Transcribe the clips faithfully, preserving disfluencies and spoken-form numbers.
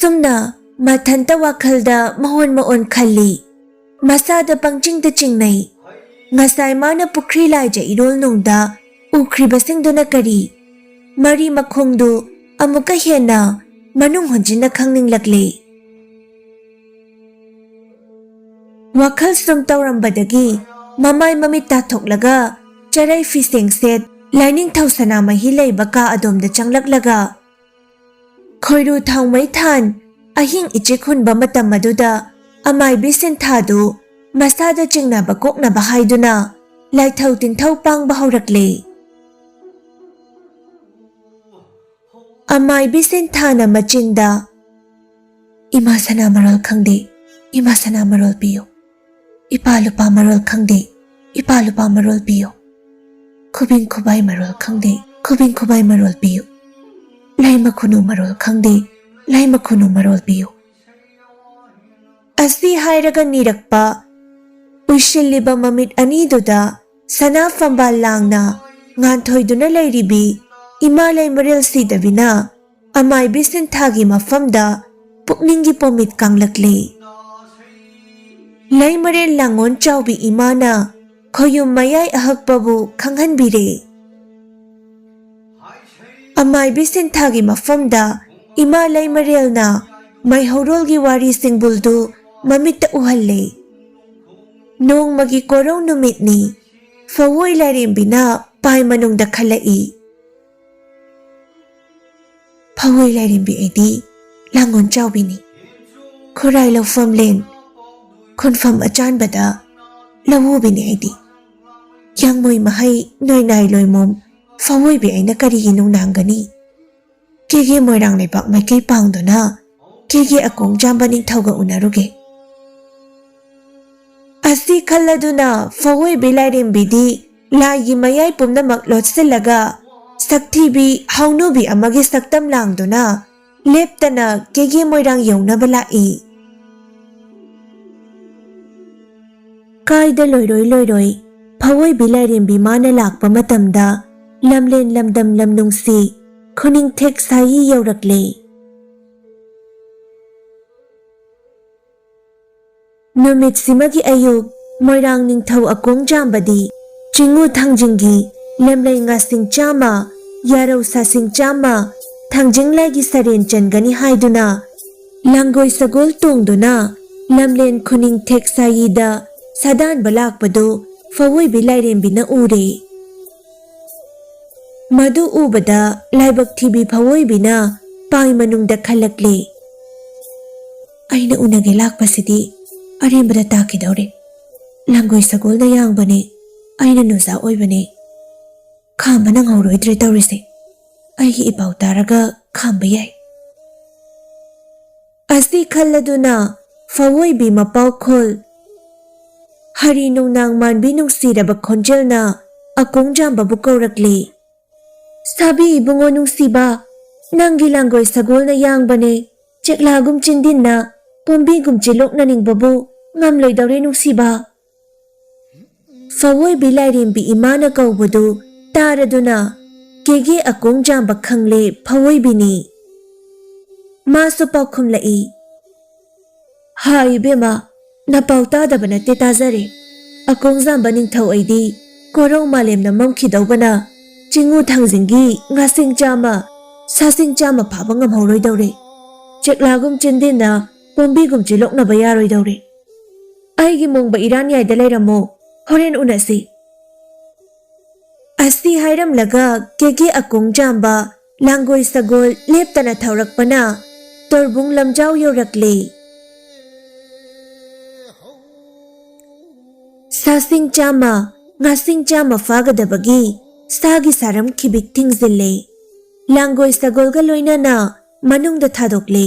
ꯁꯨꯝꯅ ꯃꯊꯟꯇ ꯋꯥꯈꯜꯗ ꯃꯑꯣꯟ ꯃꯑꯣꯟ ꯈꯜꯂꯤ꯫ ꯃꯁꯥꯗ ꯄꯪꯆꯤꯡꯗ ꯆꯤꯡꯅꯩ꯫ ꯉꯁꯥꯏ ꯃꯥꯅ ꯄꯨꯈ꯭ꯔꯤ ꯂꯥꯏꯖ ꯏꯔꯣꯜ ꯅꯨꯡꯗ ꯎꯈ꯭ꯔꯤꯕꯁꯤꯡꯗꯨꯅ ꯀꯔꯤ? ꯃꯔꯤ ꯃꯈꯣꯡꯗꯨ ꯑꯃꯨꯛꯀ ꯍꯦꯟꯅ ꯃꯅꯨꯡ ꯍꯟꯖꯤꯟꯅ ꯈꯪꯅꯤꯡꯂꯛꯂꯦ꯫ ꯋꯥꯈꯜ ꯁꯨꯝ ꯇꯧꯔꯝꯕꯗꯒꯤ ꯃꯃꯥꯏ ꯃꯃꯤꯠ ꯇꯥꯊꯣꯛꯂꯒ ꯆꯔꯩ ꯐꯤꯁꯦꯡ ꯁꯦꯠ ꯂꯥꯏꯅꯤꯡꯊꯧ ꯁꯅꯥꯃꯍꯤ ꯂꯩꯕ ꯀꯥ ꯑꯗꯣꯝꯗ ꯆꯪꯂꯛꯂꯒ ꯈꯣꯏꯔꯨ ꯊꯥꯎꯃꯩ ꯊꯥꯟ ꯑꯍꯤꯡ ꯏꯆꯤꯛ ꯍꯨꯟꯕ ꯃꯇꯝ ꯑꯗꯨꯗ ꯑꯃꯥꯏꯕꯤ ꯁꯤꯟꯊꯥꯗꯨ ꯃꯁꯥꯗ ꯆꯤꯡꯅꯕ ꯀꯣꯛꯅꯕ ꯍꯥꯏꯗꯨꯅ ꯂꯥꯏꯊꯧ ꯇꯤꯟꯊꯧ ꯄꯥꯡꯕ ꯍꯧꯔꯛꯂꯦ꯫ ꯑꯃꯥꯏꯕꯤ ꯁꯤꯟꯊꯥꯅ ꯃꯆꯤꯟꯗ, "ꯏꯃꯥ ꯁꯅꯥ ꯃꯔꯣꯜ ꯈꯪꯗꯦ, ꯏꯃꯥ ꯁꯅꯥ ꯃꯔꯣꯜ ꯄꯤꯌꯨ꯫ ꯏꯄꯥ ꯂꯨꯄꯥ ꯃꯔꯣꯜ ꯈꯪꯗꯦ, ꯏꯄꯥ ꯂꯨꯄꯥ ꯃꯔꯣꯜ ꯄꯤꯌꯨ꯫ ꯈꯨꯕꯤꯡ ꯈꯨꯕꯥꯏ ꯃꯔꯣꯜ ꯈꯪꯗꯦ, ꯈꯨꯕꯤꯡ ꯈꯨꯕꯥꯏ ꯃꯔꯣꯜ ꯄꯤꯌꯨ꯫ ꯂꯥꯏꯃ ꯈꯨꯅꯨ ꯃꯔꯣꯜ ꯈꯪꯗꯦ, ꯂꯥꯏꯃ ꯈꯨꯅꯨ ꯃꯔꯣꯜ ꯄꯤꯌꯨ"꯫ ꯑꯁꯤ ꯍꯥꯏꯔꯒ ꯅꯤꯔꯛꯄ ꯎꯏꯁꯤꯜꯂꯤꯕ ꯃꯃꯤꯠ ꯑꯅꯤꯗꯨꯗ ꯁꯅꯥ ꯐꯝꯕꯥꯜ ꯂꯥꯡꯅ ꯉꯥꯟꯊꯣꯏꯗꯨꯅ ꯂꯩꯔꯤꯕꯤ ꯏꯃꯥ ꯂꯩꯃꯔꯦꯜ ꯁꯤꯗꯕꯤꯅ ꯑꯃꯥꯏꯕꯤ ꯁꯤꯟꯊꯥꯒꯤ ꯃꯐꯝꯗ ꯄꯨꯛꯅꯤꯡꯒꯤ ꯄꯣꯃꯤꯠ ꯀꯥꯡꯂꯛꯂꯦ꯫ ꯂꯩꯃꯔꯦꯜ ꯂꯥꯡꯉꯣꯟ ꯆꯥꯎꯕꯤ ꯏꯃꯥꯅ ꯈꯣꯌꯨꯝ ꯃꯌꯥꯏ ꯑꯍꯛꯄꯕꯨ ꯈꯪꯍꯟꯕꯤꯔꯦ꯫ ꯑꯃꯥꯏꯕꯤ ꯁꯤꯟꯊꯥꯒꯤ ꯃꯐꯝꯗ ꯏꯃꯥ ꯂꯩꯃꯔꯦꯜꯅ ꯃꯩꯍꯧꯔꯣꯜꯒꯤ ꯋꯥꯔꯤ ꯁꯤꯡꯕꯨꯜꯗꯨ ꯃꯃꯤꯠꯇ ꯎꯍꯜꯂꯦ꯫ ꯅꯣꯡꯃꯒꯤ ꯀꯣꯔꯧ ꯅꯨꯃꯤꯠꯅꯤ꯫ ꯐꯧꯑꯣꯏ ꯂꯥꯏꯔꯦꯝꯕꯤꯅ ꯄꯥꯏ ꯃꯅꯨꯡꯗ ꯈꯜꯂꯛꯏ꯫ ꯐꯧꯑꯣꯏ ꯂꯥꯏꯔꯦꯝꯕꯤ ꯑꯩꯗꯤ ꯂꯥꯡꯒꯣꯜ ꯆꯥꯎꯕꯤꯅꯤ꯫ ꯈꯨꯔꯥꯏ ꯂꯧꯐꯝꯂꯦꯟ ꯈꯨꯟꯐꯝ ꯑꯆꯥꯟꯕꯗ ꯂꯧꯎꯕꯤꯅꯤ ꯑꯩꯗꯤ꯫ ꯌꯥꯡꯃꯣꯏ ꯃꯍꯩ ꯅꯣꯏꯅꯥꯏ ꯂꯣꯏꯃꯣꯝ ꯐꯧꯑꯣꯏꯕꯤ ꯑꯩꯅ ꯀꯔꯤꯒꯤ ꯅꯨꯡꯅꯥꯡꯒꯅꯤ? ꯀꯦꯒꯦ ꯃꯣꯏꯔꯥꯡ ꯂꯩꯕꯥꯛ ꯃꯥꯏꯀꯩ ꯄꯥꯡꯗꯨꯅ ꯀꯦꯒꯦ ꯑꯀꯣꯡ ꯆꯥꯝꯕ ꯅꯤꯡꯊꯧꯒ ꯎꯅꯔꯨꯒꯦ꯫ ꯑꯁꯤ ꯈꯜꯂꯗꯨꯅ ꯐꯧꯑꯣꯏꯕꯤ ꯂꯥꯏꯔꯦꯝꯕꯤꯗꯤ ꯂꯥꯏꯒꯤ ꯃꯌꯥꯏ ꯄꯨꯝꯅꯃꯛ ꯂꯣꯠꯁꯤꯜꯂꯒ ꯁꯛꯊꯤꯕꯤ ꯍꯧꯅꯨꯕꯤ ꯑꯃꯒꯤ ꯁꯛꯇꯝ ꯂꯥꯡꯗꯨꯅ ꯂꯦꯞꯇꯅ ꯀꯦꯒꯦ ꯃꯣꯏꯔꯥꯡ ꯌꯧꯅꯕ ꯂꯥꯛꯏ꯫ ꯀꯥꯏꯗ ꯂꯣꯏꯔꯣꯏ ꯂꯣꯏꯔꯣꯏ ꯐꯧꯑꯣꯏꯕꯤ ꯂꯥꯏꯔꯦꯝꯕꯤ ꯃꯥꯅ ꯂꯥꯛꯄ ꯃꯇꯝꯗ ꯂꯝꯂꯦꯟ ꯂꯝꯗꯝ ꯂꯝꯅꯨꯡꯁꯤ ꯈꯨꯅꯤꯡꯊꯦꯛ ꯁꯥꯌꯤ ꯌꯧꯔꯛꯂꯦ꯫ ꯅꯨꯃꯤꯠꯁꯤꯃꯒꯤ ꯑꯌꯨꯛ ꯃꯣꯏꯔꯥꯡ ꯅꯤꯡꯊꯧ ꯑꯀꯣꯡꯖꯥꯝꯕꯗꯤ ꯆꯤꯡꯉꯨ ꯊꯥꯡꯖꯤꯡꯒꯤ ꯂꯦꯝꯂꯩ ꯉꯥꯁꯤꯡ ꯆꯥꯝꯃ, ꯌꯥꯔꯧ ꯁꯥꯁꯤꯡ ꯆꯥꯝꯃ, ꯊꯥꯡꯖꯤꯡ ꯂꯥꯏꯒꯤ ꯁꯔꯦꯟ ꯆꯟꯒꯅꯤ ꯍꯥꯏꯗꯨꯅ ꯂꯥꯡꯒꯣꯏ ꯁꯒꯣꯜ ꯇꯣꯡꯗꯨꯅ ꯂꯝꯂꯦꯟ ꯈꯨꯅꯤꯡꯊꯦꯛ ꯁꯥꯌꯤꯗ ꯁꯥꯗꯥꯟꯕ ꯂꯥꯛꯄꯗꯨ ꯐꯋꯣꯏꯕꯤ ꯂꯥꯏꯔꯦꯝꯕꯤꯅ ꯎꯔꯦ꯫ ꯃꯗꯨ ꯎꯕꯗ ꯂꯥꯏꯕꯛ ꯊꯤꯕꯤ ꯐꯋꯣꯏꯕꯤꯅ ꯄꯥꯏ ꯃꯅꯨꯡꯗ ꯈꯜꯂꯛꯂꯦ꯫ "ꯑꯩꯅ ꯎꯅꯒꯦ ꯂꯥꯛꯄꯁꯤꯗꯤ ꯑꯔꯦꯝꯕꯗ ꯇꯥꯈꯤꯗꯧꯔꯦ꯫ ꯂꯥꯡꯒꯣꯏ ꯁꯒꯣꯜꯅ ꯌꯥꯡꯕꯅꯦ, ꯑꯩꯅ ꯅꯨꯖꯥ ꯑꯣꯏꯕꯅꯦ꯫ ꯈꯥꯝꯕ ꯅꯪꯍꯧꯔꯣꯏꯗ꯭ꯔꯦ ꯇꯧꯔꯤꯁꯦ꯫ ꯑꯩꯒꯤ ꯏꯄꯥꯎ ꯇꯥꯔꯒ ꯈꯥꯝꯕ ꯌꯥꯏ"꯫ ꯑꯁꯤ ꯈꯜꯂꯗꯨꯅ ꯐꯋꯣꯏꯕꯤ ꯃꯄꯥꯎꯈꯣꯜ ꯍꯔꯤ ꯅꯣꯡꯅꯥꯡ ꯃꯥꯟꯕꯤ ꯅꯨꯡꯁꯤꯔꯕ ꯈꯣꯟꯖꯦꯜꯅ ꯑꯀꯣꯡꯖꯥꯝꯕꯕꯨ ꯀꯧꯔꯛꯂꯦ꯫ "ꯁꯥꯕꯤ ꯏꯕꯨꯡꯉꯣ ꯅꯨꯡꯁꯤꯕ, ꯅꯪꯒꯤ ꯂꯥꯡꯒꯣꯏ ꯁꯒꯣꯜꯅ ꯌꯥꯡꯕꯅꯦ꯫ ꯆꯦꯛꯂꯥꯒꯨꯝ ꯆꯤꯟꯗꯤꯟꯅ ꯄꯣꯝꯕꯤꯒꯨꯝ ꯆꯤꯂꯣꯛꯅꯅꯤꯡꯕꯕꯨ ꯉꯝꯂꯣꯏꯗꯧꯔꯦ ꯅꯨꯡꯁꯤꯕ"꯫ ꯐꯋꯣꯏꯕꯤ ꯂꯥꯏꯔꯦꯝꯕꯤ ꯏꯃꯥꯅ ꯀꯧꯕꯗꯨ ꯇꯥꯔꯗꯨꯅ ꯀꯦꯒꯦ ꯑꯀꯣꯡꯖꯥꯝꯕ ꯈꯪꯂꯦ ꯐꯋꯣꯏꯕꯤꯅꯤ꯫ ꯃꯥꯁꯨ ꯄꯥꯎꯈꯨꯝꯂꯛꯏ, "ꯍꯥ ꯏꯕꯦꯝꯃ, ꯅꯄꯥꯎ ꯇꯥꯗꯕ ꯅꯠꯇꯦ, ꯇꯥꯖꯔꯦ꯫ ꯑꯀꯣꯡꯖꯥꯝꯕ ꯅꯤꯡꯊꯧ ꯑꯩꯗꯤ ꯀꯣꯔꯧ ꯃꯥꯂꯦꯝꯅ ꯃꯝꯈꯤꯗꯧꯕꯅ ꯆꯤꯡꯉꯨ ꯊꯥꯡꯖꯤꯡꯒꯤ ꯉꯥꯁꯤꯡ ꯆꯥꯝꯃ, ꯁꯥꯁꯤꯡ ꯆꯥꯝꯃ ꯐꯥꯕ ꯉꯝꯍꯧꯔꯣꯏꯗꯧꯔꯦ꯫ ꯆꯦꯛꯂꯥꯒꯨꯝ ꯆꯤꯟꯗꯤꯟꯅ ꯄꯣꯝꯕꯤꯒꯨꯝ ꯆꯤꯂꯣꯛꯅꯕ ꯌꯥꯔꯣꯏꯗꯧꯔꯦ꯫ ꯑꯩꯒꯤ ꯃꯣꯡꯕ ꯏꯔꯥꯟꯌꯥꯏꯗ ꯂꯩꯔꯝꯃꯣ, ꯍꯣꯔꯦꯟ ꯎꯅꯁꯤ"꯫ ꯑꯁꯤ ꯍꯥꯏꯔꯝꯂꯒ ꯀꯦꯒꯦ ꯑꯀꯣꯡꯖꯥꯝꯕ ꯂꯥꯡꯒꯣꯏ ꯁꯒꯣꯜ ꯂꯦꯞꯇꯅ ꯊꯧꯔꯛꯄꯅ ꯇꯣꯔꯕꯨꯡ ꯂꯝꯖꯥꯎ ꯌꯧꯔꯛꯂꯦ꯫ ꯁꯥꯁꯤꯡ ꯆꯥꯝꯃ, ꯉꯥꯁꯤꯡ ꯆꯥꯝꯃ ꯐꯥꯒꯗꯕꯒꯤ ꯁꯥꯒꯤ ꯁꯥꯔꯝ ꯈꯤꯕꯤꯛ ꯊꯤꯡꯖꯤꯜꯂꯦ꯫ ꯂꯥꯡꯒꯣꯏ ꯁꯒꯣꯜꯒ ꯂꯣꯏꯅꯅ ꯃꯅꯨꯡꯗ ꯊꯥꯗꯣꯛꯂꯦ꯫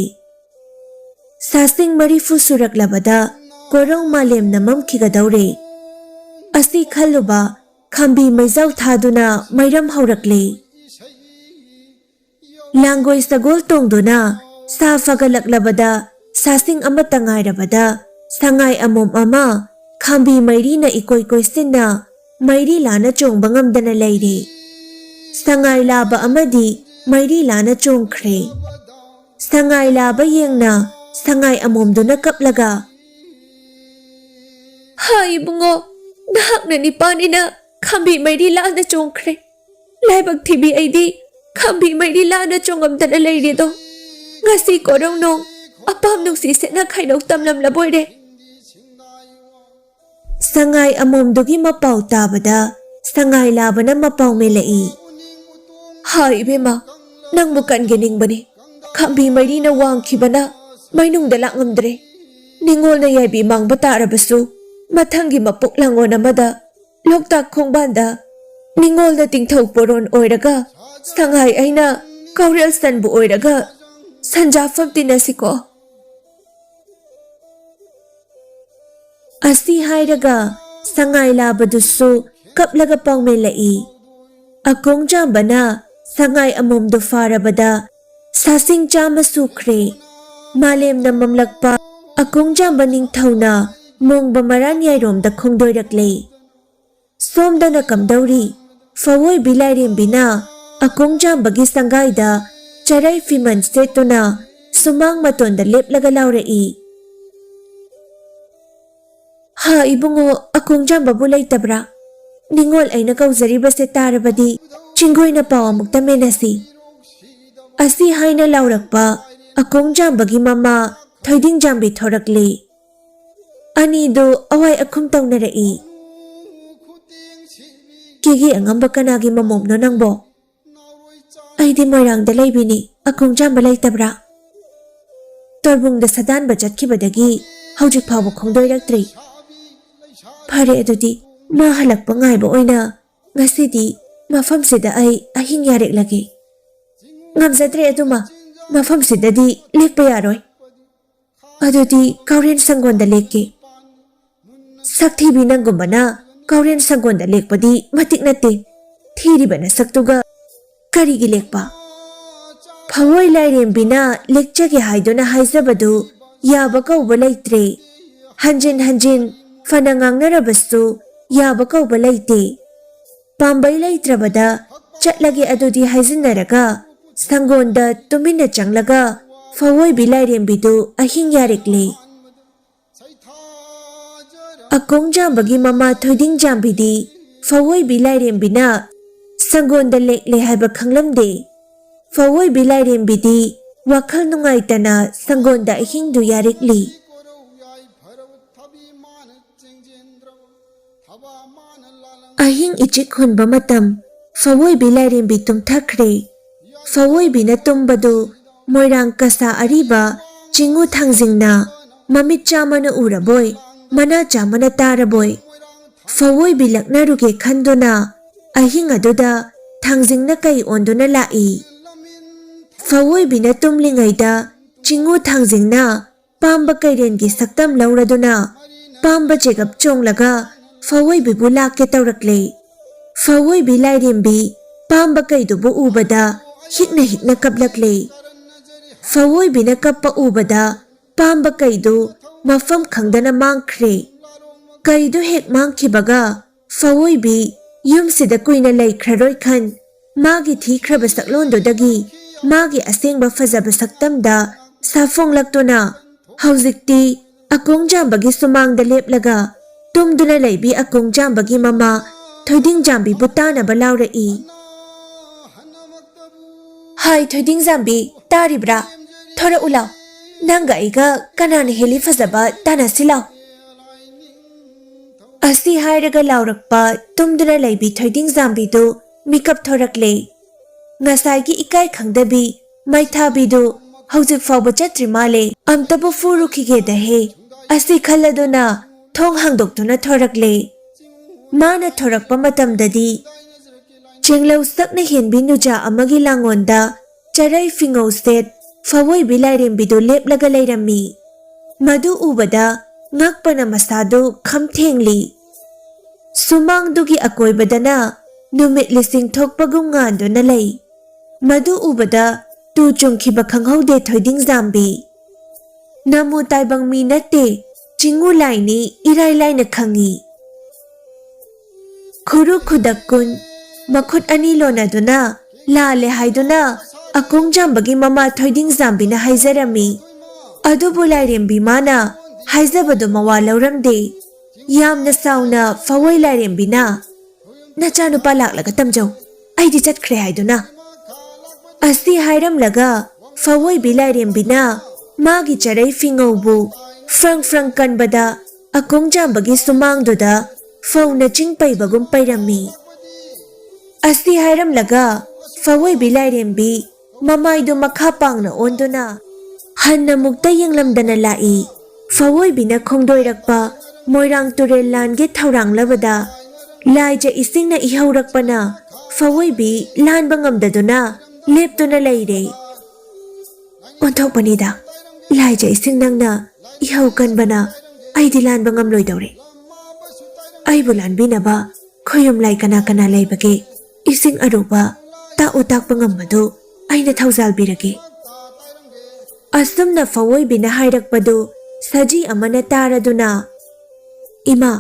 ꯁꯥꯁꯤꯡ ꯃꯔꯤꯐꯨ ꯁꯨꯔꯛꯂꯕꯗ ꯀꯣꯔꯧ ꯃꯥꯂꯦꯝꯅ ꯃꯝꯈꯤꯒꯗꯧꯔꯦ꯫ ꯑꯁꯤ ꯈꯜꯂꯨꯕ ꯈꯥꯝꯕꯤ ꯃꯩꯖꯥꯎ ꯊꯥꯗꯨꯅ ꯃꯩꯔꯝ ꯍꯧꯔꯛꯂꯦ꯫ ꯂꯥꯡꯒꯣꯏ ꯁꯒꯣꯜ ꯇꯣꯡꯗꯨꯅ ꯁꯥ ꯐꯒꯠꯂꯛꯂꯕꯗ ꯁꯥꯁꯤꯡ ꯑꯃꯠꯇ ꯉꯥꯏꯔꯕꯗ ꯁꯉꯥꯏ ꯑꯃꯣꯝ ꯑꯃ ꯈꯥꯝꯕꯤ ꯃꯩꯔꯤꯅ ꯏꯀꯣꯏ ꯀꯣꯏꯁꯤꯟꯅ ꯃꯩꯔꯤ ꯂꯥꯅ ꯆꯣꯡꯕ ꯉꯝꯗꯅ ꯂꯩꯔꯦ꯫ ꯁꯉꯥꯏ ꯂꯥꯕ ꯑꯃꯗꯤ ꯃꯩꯔꯤ ꯂꯥꯅ ꯆꯣꯡꯈ꯭ꯔꯦ꯫ ꯁꯉꯥꯏ ꯂꯥꯕ ꯌꯦꯡꯅ ꯁꯉꯥꯏ ꯑꯃꯣꯝꯗꯨꯅ ꯀꯞꯂꯒ, "ꯍꯥ ꯏꯕꯨꯡꯉꯣ, ꯅꯍꯥꯛꯅ ꯅꯤꯄꯥꯅꯤꯅ ꯈꯝꯕꯤ ꯃꯩꯔꯤ ꯂꯥꯟꯅ ꯆꯣꯡꯈ꯭ꯔꯦ꯫ ꯂꯥꯏꯕꯛ ꯊꯤꯕꯤ ꯑꯩꯗꯤ ꯈꯝꯕꯤ ꯃꯩꯔꯤ ꯂꯥꯟꯅ ꯆꯣꯡꯉꯝꯗꯅ ꯂꯩꯔꯦꯗꯣ꯫ ꯉꯁꯤ ꯀꯣꯔꯧꯅꯣꯡ ꯑꯄꯥꯝ ꯅꯨꯡꯁꯤ ꯁꯦꯠꯅ ꯈꯥꯏꯅꯧ ꯇꯝꯂꯝꯂꯕꯣꯏꯔꯦ"꯫ ꯁꯉꯥꯏ ꯑꯃꯣꯝꯗꯨꯒꯤ ꯃꯄꯥꯎ ꯇꯥꯕꯗ ꯁꯉꯥꯏ ꯂꯥꯕꯅ ꯃꯄꯥꯎ ꯃꯦꯜꯂꯛꯏ꯫ "ꯍꯥ ꯏꯕꯦꯝꯃ, ꯅꯪꯕꯨ ꯀꯟꯒꯦ ꯅꯤꯡꯕꯅꯤ꯫ ꯈꯝꯕꯤ ꯃꯩꯔꯤꯅ ꯋꯥꯡꯈꯤꯕꯅ ꯃꯩꯅꯨꯡꯗ ꯂꯥꯛꯉꯝꯗ꯭ꯔꯦ꯫ ꯅꯤꯉꯣꯜꯅ ꯌꯥꯏꯕꯤ ꯃꯥꯡꯕ ꯇꯥꯔꯕꯁꯨ ꯃꯊꯪꯒꯤ ꯃꯄꯣꯛ ꯂꯥꯡꯑꯣꯟ ꯑꯃꯗ ꯂꯣꯛꯇꯥꯛ ꯈꯣꯡꯕꯥꯟꯗ ꯅꯤꯉꯣꯜꯅ ꯇꯤꯡꯊꯧ ꯄꯣꯔꯣꯟ ꯑꯣꯏꯔꯒ ꯁꯉꯥꯏ ꯑꯩꯅ ꯀꯧꯔꯦꯜ ꯁꯟꯕꯨ ꯑꯣꯏꯔꯒ ꯁꯟꯖꯥꯐꯝ ꯇꯤꯟꯅꯁꯤꯀꯣ"꯫ ꯑꯁꯤ ꯍꯥꯏꯔꯒ ꯁꯉꯥꯏ ꯂꯥꯕꯗꯨꯁꯨ ꯀꯞꯂꯒ ꯄꯥꯎꯃꯦꯜꯂꯛꯏ꯫ ꯑꯀꯣꯡꯖꯥꯝꯕꯅ ꯁꯉꯥꯏ ꯑꯃꯣꯝꯗꯨ ꯐꯥꯔꯕꯗ ꯁꯥꯁꯤꯡ ꯆꯥꯝꯃ ꯁꯨꯈ꯭ꯔꯦ꯫ ꯃꯥꯂꯦꯝꯅ ꯃꯝꯂꯛꯄ ꯑꯀꯣꯡꯖꯥꯝꯕ ꯅꯤꯡꯊꯧꯅ ꯃꯣꯡꯕ ꯃꯔꯥꯟ ꯌꯥꯏꯔꯣꯝꯗ ꯈꯣꯡꯗꯣꯏꯔꯛꯂꯦ꯫ ꯁꯣꯝꯗꯅ ꯀꯝꯗꯧꯔꯤ? ꯐꯋꯣꯏꯕꯤ ꯂꯥꯏꯔꯦꯝꯕꯤꯅ ꯑꯀꯣꯡꯖꯥꯝꯕꯒꯤ ꯁꯪꯒꯥꯏꯗ ꯆꯔꯩ ꯐꯤꯃꯟ ꯁꯦꯠꯇꯨꯅ ꯁꯨꯃꯥꯡ ꯃꯇꯣꯟꯗ ꯂꯦꯞꯂꯒ ꯂꯥꯎꯔꯛꯏ꯫ "ꯍꯥ ꯏꯕꯨꯡꯉꯣ, ꯑꯀꯣꯡꯖꯥꯝꯕꯕꯨ ꯂꯩꯇꯕ꯭ꯔꯥ? ꯅꯤꯉꯣꯜ ꯑꯩꯅ ꯀꯧꯖꯔꯤꯕꯁꯦ ꯇꯥꯔꯕꯗꯤ ꯆꯤꯡꯒꯣꯏꯅ ꯄꯥꯎ ꯑꯃꯨꯛꯇ ꯃꯦꯟꯅꯁꯤ"꯫ ꯑꯁꯤ ꯍꯥꯏꯅ ꯂꯥꯎꯔꯛꯄ ꯑꯀꯣꯡꯖꯥꯝꯕꯒꯤ ꯃꯃꯥ ꯊꯣꯏꯗꯤꯡꯖꯥꯝꯕꯤ ꯊꯣꯔꯛꯂꯦ꯫ ꯑꯅꯤꯗꯨ ꯑꯋꯥꯏ ꯑꯈꯨꯝ ꯇꯧꯅꯔꯛꯏ꯫ "ꯀꯦꯒꯦ ꯑꯉꯝꯕ ꯀꯅꯥꯒꯤ ꯃꯃꯣꯝꯅꯣ ꯅꯪꯕꯣ?" "ꯑꯩꯗꯤ ꯃꯣꯏꯔꯥꯡꯗ ꯂꯩꯕꯤꯅꯤ, ꯑꯀꯣꯡꯖꯥꯝꯕ ꯂꯩꯇꯕ꯭ꯔꯥ?" "ꯇꯣꯔꯕꯨꯡꯗ ꯁꯗꯥꯟꯕ ꯆꯠꯈꯤꯕꯗꯒꯤ ꯍꯧꯖꯤꯛ ꯐꯥꯎꯕ ꯈꯣꯡꯗꯣꯏꯔꯛꯇ꯭ꯔꯤ"꯫ "ꯐꯔꯦ, ꯑꯗꯨꯗꯤ ꯃꯥ ꯍꯜꯂꯛꯄ ꯉꯥꯏꯕ ꯑꯣꯏꯅ ꯉꯁꯤꯗꯤ ꯃꯐꯝꯁꯤꯗ ꯑꯩ ꯑꯍꯤꯡ ꯌꯥꯔꯦꯛꯂꯒꯦ"꯫ "ꯉꯝꯖꯗ꯭ꯔꯦ ꯑꯗꯨꯃ, ꯃꯐꯝꯁꯤꯗꯗꯤ ꯂꯦꯛꯄ ꯌꯥꯔꯣꯏ"꯫ "ꯑꯗꯨꯗꯤ ꯀꯥꯎꯔꯦꯟ ꯁꯪꯒꯣꯟꯗ ꯂꯦꯛꯀꯦ"꯫ "ꯁꯛꯊꯤꯕꯤ ꯅꯪꯒꯨꯝꯕꯅ ꯀꯥꯎꯔꯦꯟ ꯁꯪꯒꯣꯟꯗ ꯂꯦꯛꯄꯗꯤ ꯃꯇꯤꯛ ꯅꯠꯇꯦ꯫ ꯊꯤꯔꯤꯕ ꯅꯁꯛꯇꯨꯒ ꯀꯔꯤꯒꯤ ꯂꯦꯛꯄ?" "ꯐꯋꯣꯏ ꯂꯥꯏꯔꯦꯝꯕꯤꯅ ꯂꯦꯛꯆꯒꯦ ꯍꯥꯏꯗꯨꯅ ꯍꯥꯏꯖꯕꯗꯨ ꯌꯥꯕ ꯀꯧꯕ ꯂꯩꯇ꯭ꯔꯦ꯫ ꯍꯟꯖꯤꯟ ꯍꯟꯖꯤꯟ ꯐꯅ ꯉꯥꯡꯅꯔꯕꯁꯨ ꯌꯥꯕ ꯀꯧꯕ ꯂꯩꯇꯦ꯫ ꯄꯥꯝꯕꯩ ꯂꯩꯇ꯭ꯔꯕꯗ ꯆꯠꯂꯒꯦ ꯑꯗꯨꯗꯤ" ꯍꯥꯏꯖꯤꯟꯅꯔꯒ ꯁꯪꯒꯣꯟꯗ ꯇꯨꯃꯤꯟꯅ ꯆꯪꯂꯒ ꯐꯋꯣꯏꯕꯤ ꯂꯥꯏꯔꯦꯝꯕꯤꯗꯨ ꯑꯍꯤꯡ ꯌꯥꯔꯦꯛꯂꯦ꯫ ꯑꯀꯣꯡꯖꯥꯝꯕꯒꯤ ꯃꯃꯥ ꯊꯣꯏꯗꯤꯡꯖꯥꯝꯕꯤꯗꯤ ꯐꯋꯣꯏꯕꯤ ꯂꯥꯏꯔꯦꯝꯕꯤꯅ ꯁꯪꯒꯣꯟꯗ ꯂꯦꯛꯂꯦ ꯍꯥꯏꯕ ꯈꯪꯂꯝꯗꯦ꯫ ꯐꯋꯣꯏꯕꯤ ꯂꯥꯏꯔꯦꯝꯕꯤꯗꯤ ꯋꯥꯈꯜ ꯅꯨꯡꯉꯥꯏꯇꯅ ꯁꯪꯒꯣꯟꯗ ꯑꯍꯤꯡꯗꯨ ꯌꯥꯔꯤꯛꯂꯤ꯫ ꯑꯍꯤꯡ ꯏꯆꯤꯛ ꯍꯨꯟꯕ ꯃꯇꯝ, ꯐꯋꯣꯏꯕꯤ ꯂꯥꯏꯔꯦꯝꯕꯤ ꯇꯨꯝꯊꯈ꯭ꯔꯦ꯫ ꯐꯋꯣꯏꯕꯤꯅ ꯇꯨꯝꯕꯗꯨ ꯃꯣꯏꯔꯥꯡ ꯀꯁꯥ ꯑꯔꯤꯕ ꯆꯤꯡꯉꯨ ꯊꯥꯡꯖꯤꯡꯅ ꯃꯃꯤꯠ ꯆꯥꯃꯅ ꯎꯔꯕꯣꯏ, ꯃꯅꯥ ꯆꯥꯃꯅ ꯇꯥꯔꯕꯣꯏ꯫ ꯐꯋꯣꯏꯕꯤ ꯂꯛꯅꯔꯨꯒꯦ ꯈꯟꯗꯨꯅ ꯑꯍꯤꯡ ꯑꯗꯨꯗ ꯊꯥꯡꯖꯤꯡꯅ ꯀꯩ ꯑꯣꯟꯗꯨꯅ ꯂꯥꯛꯏ꯫ ꯐꯋꯣꯏꯕꯤꯅ ꯇꯨꯝꯂꯤꯉꯩꯗ ꯆꯤꯡꯉꯨ ꯊꯥꯡꯖꯤꯡꯅ ꯄꯥꯝꯕ ꯀꯩꯔꯦꯟꯒꯤ ꯁꯛꯇꯝ ꯂꯧꯔꯗꯨꯅ ꯄꯥꯝꯕ ꯆꯦꯒꯞ ꯆꯣꯡꯂꯒ ꯐꯋꯣꯏꯕꯤꯕꯨ ꯂꯥꯛꯀꯦ ꯇꯧꯔꯛꯂꯦ꯫ ꯐꯋꯣꯏꯕꯤ ꯂꯥꯏꯔꯦꯝꯕꯤ ꯄꯥꯝꯕ ꯀꯩꯗꯨꯕꯨ ꯎꯕꯗ ꯍꯤꯛꯅ ꯍꯤꯛꯅ ꯀꯞꯂꯛꯂꯦ꯫ ꯐꯋꯣꯏꯕꯤꯅ ꯀꯞꯄ ꯎꯕꯗ ꯄꯥꯝꯕ ꯀꯩꯗꯨ ꯃꯐꯝ ꯈꯪꯗꯅ ꯃꯥꯡꯈ꯭ꯔꯦ꯫ ꯀꯩꯗꯨ ꯍꯦꯛ ꯃꯥꯡꯈꯤꯕꯒ ꯐꯋꯣꯏꯕꯤ ꯌꯨꯝꯁꯤꯗ ꯀꯨꯏꯅ ꯂꯩꯈ꯭ꯔꯔꯣꯏ ꯈꯟ ꯃꯥꯒꯤ ꯊꯤꯈ꯭ꯔꯕ ꯁꯛꯂꯣꯟꯗꯨꯗꯒꯤ ꯃꯥꯒꯤ ꯑꯁꯦꯡꯕ ꯐꯖꯕ ꯁꯛꯇꯝꯗ ꯁꯥꯐꯣꯡꯂꯛꯇꯨꯅ ꯍꯧꯖꯤꯛꯇꯤ ꯑꯀꯣꯡꯖꯥꯝꯕꯒꯤ ꯁꯨꯃꯥꯡꯗ ꯂꯦꯞꯂꯒ ꯇꯨꯝꯗꯨꯅ ꯂꯩꯕꯤ ꯑꯀꯣꯡꯖꯥꯝꯕꯒꯤ ꯃꯃꯥ ꯊꯣꯏꯗꯤꯡꯖꯥꯝꯕꯤꯕꯨ ꯇꯥꯅꯕ ꯂꯥꯎꯔꯛꯏ꯫ "ꯍꯥꯏ ꯊꯣꯏꯗꯤꯡꯖꯥꯝꯕꯤ, ꯇꯥꯔꯤꯕ꯭ꯔꯥ? ꯊꯣꯔꯛꯎ ꯂꯥꯎ꯫ ꯅꯪꯒ ꯑꯩꯒ ꯀꯅꯥꯅ ꯍꯦꯜꯂꯤ ꯐꯖꯕ ꯇꯥꯟꯅꯁꯤ ꯂꯥꯎ꯫" ꯑꯁꯤ ꯍꯥꯏꯔꯒ ꯂꯥꯎꯔꯛꯄ ꯇꯨꯝꯗꯨꯅ ꯂꯩꯕꯤ ꯊꯣꯏꯗꯤꯡꯖꯥꯝꯕꯤꯗꯨ ꯃꯤꯀꯞ ꯊꯣꯔꯛꯂꯦ꯫ ꯉꯁꯥꯏꯒꯤ ꯏꯀꯥꯏ ꯈꯪꯗꯕꯤ ꯃꯩꯊꯥꯕꯤꯗꯨ ꯍꯧꯖꯤꯛ ꯐꯥꯎꯕ ꯆꯠꯇ꯭ꯔꯤ ꯃꯥꯜꯂꯦ꯫ "ꯑꯝꯇꯕꯨ ꯐꯨꯔꯨꯈꯤꯒꯦꯗꯍꯦ" ꯑꯁꯤ ꯈꯜꯂꯗꯨꯅ ꯊꯣꯡ ꯍꯥꯡꯗꯣꯛꯇꯨꯅ ꯊꯣꯔꯛꯂꯦ꯫ ꯃꯥꯅ ꯊꯣꯔꯛꯄ ꯃꯇꯝꯗꯗꯤ ꯆꯦꯡꯂꯧ ꯁꯛꯅ ꯍꯦꯟꯕꯤ ꯅꯨꯖꯥ ꯑꯃꯒꯤ ꯂꯥꯡꯒꯣꯟꯗ ꯆꯔꯩ ꯐꯤꯉꯧ ꯁꯦꯠ ꯐꯋꯣꯏꯕꯤ ꯂꯥꯏꯔꯦꯝꯕꯤꯗꯨ ꯂꯦꯞꯂꯒ ꯂꯩꯔꯝꯃꯤ꯫ ꯃꯗꯨ ꯎꯕꯗ ꯉꯛꯄꯅ ꯃꯁꯥꯗꯨ ꯈꯝꯊꯦꯡꯂꯤ꯫ ꯁꯨꯃꯥꯡꯗꯨꯒꯤ ꯑꯀꯣꯏꯕꯗꯅ ꯅꯨꯃꯤꯠ ꯂꯤꯁꯤꯡ ꯊꯣꯛꯄꯒꯨꯝ ꯉꯥꯟꯗꯨꯅ ꯂꯩ꯫ ꯃꯗꯨ ꯎꯕꯗ ꯇꯨ ꯆꯨꯡꯈꯤꯕ ꯈꯪꯍꯧꯗꯦ ꯊꯣꯏꯗꯤꯡꯖꯥꯝꯕꯤ꯫ ꯅꯃꯨ ꯇꯥꯏꯕꯪ ꯃꯤ ꯅꯠꯇꯦ, ꯆꯤꯡꯉꯨ ꯂꯥꯏꯅꯤ ꯏꯔꯥꯏ ꯂꯥꯏꯅ ꯈꯪꯉꯤ꯫ ꯈꯨꯔꯨ ꯈꯨꯗꯛ ꯀꯨꯟ, ꯃꯈꯨꯠ ꯑꯅꯤ ꯂꯣꯟꯅꯗꯨꯅ ꯂꯥꯜꯂꯦ ꯍꯥꯏꯗꯨꯅ ꯑꯀꯣꯡꯖꯥꯝꯕꯒꯤ ꯃꯃꯥ ꯊꯣꯏꯗꯤꯡꯖꯥꯝꯕꯤꯅ ꯍꯥꯏꯖꯔꯝꯃꯤ꯫ ꯑꯗꯨꯕꯨ ꯂꯥꯏꯔꯦꯝꯕꯤ ꯃꯥꯅ ꯍꯥꯏꯖꯕꯗꯨ ꯃꯋꯥ ꯂꯧꯔꯝꯗꯦ꯫ ꯌꯥꯝꯅ ꯁꯥꯎꯅ ꯐꯋꯣꯏ ꯂꯥꯏꯔꯦꯝꯕꯤꯅ, "ꯅꯆꯥꯅꯨꯄꯥ ꯂꯥꯛꯂꯒ ꯇꯝꯖꯧ, ꯑꯩꯗꯤ ꯆꯠꯈ꯭ꯔꯦ" ꯍꯥꯏꯗꯨꯅ꯫ ꯑꯁꯤ ꯍꯥꯏꯔꯝꯂꯒ ꯐꯋꯣꯏꯕꯤ ꯂꯥꯏꯔꯦꯝꯕꯤꯅ ꯃꯥꯒꯤ ꯆꯔꯩ ꯐꯤꯉꯧꯕꯨ ꯐ꯭ꯔꯪ ꯐ꯭ꯔꯪ ꯀꯟꯕꯗ ꯑꯀꯣꯡꯖꯥꯝꯕꯒꯤ ꯁꯨꯃꯥꯡꯗꯨꯗ ꯐꯧꯅ ꯆꯤꯡ ꯄꯩꯕꯒꯨꯝ ꯄꯩꯔꯝꯃꯤ꯫ ꯑꯁꯤ ꯍꯥꯏꯔꯝꯂꯒ ꯐꯋꯣꯏꯕꯤ ꯂꯥꯏꯔꯦꯝꯕꯤ ꯃꯃꯥꯏꯗꯨ ꯃꯈꯥ ꯄꯥꯡꯅ ꯑꯣꯟꯗꯨꯅ ꯍꯟꯅ ꯃꯨꯛꯇ ꯌꯦꯡꯂꯝꯗꯅ ꯂꯥꯛꯏ꯫ ꯐꯋꯣꯏꯕꯤꯅ ꯈꯣꯡꯗꯣꯏꯔꯛꯄ ꯃꯣꯏꯔꯥꯡ ꯇꯨꯔꯦꯜ ꯂꯥꯟꯒꯤ ꯊꯧꯔꯥꯡꯂꯕꯗ ꯂꯥꯏꯖ ꯏꯁꯤꯡꯅ ꯏꯍꯧꯔꯛꯄꯅ ꯐꯋꯣꯏꯕꯤ ꯂꯥꯟꯕ ꯉꯝꯗꯗꯨꯅ ꯂꯦꯞꯇꯨꯅ ꯂꯩꯔꯦ꯫ "ꯑꯣꯟꯊꯣꯛꯄꯅꯤꯗ, ꯂꯥꯏꯖ ꯏꯁꯤꯡ ꯅꯪꯅ ꯏꯍꯧ ꯀꯟꯕꯅ ꯑꯩꯗꯤ ꯂꯥꯟꯕ ꯉꯝꯂꯣꯏꯗꯧꯔꯦ꯫ ꯑꯩꯕꯨ ꯂꯥꯟꯕꯤꯅꯕ ꯈꯣꯌꯨꯝ ꯂꯥꯏ ꯀꯅꯥ ꯀꯅꯥ ꯂꯩꯕꯒꯦ? ꯏꯁꯤꯡ ꯑꯔꯨꯕ ꯇꯥꯛꯎ ꯇꯥꯛꯄ ꯉꯝꯕꯗꯨ ꯑꯩꯅ ꯊꯧꯖꯥꯜꯕꯤꯔꯒꯦ"꯫ ꯑꯁꯨꯝꯅ ꯐꯋꯣꯏꯕꯤꯅ ꯍꯥꯏꯔꯛꯄꯗꯨ ꯁꯖꯤ ꯑꯃꯅ ꯇꯥꯔꯗꯨꯅ, "ꯏꯃꯥ,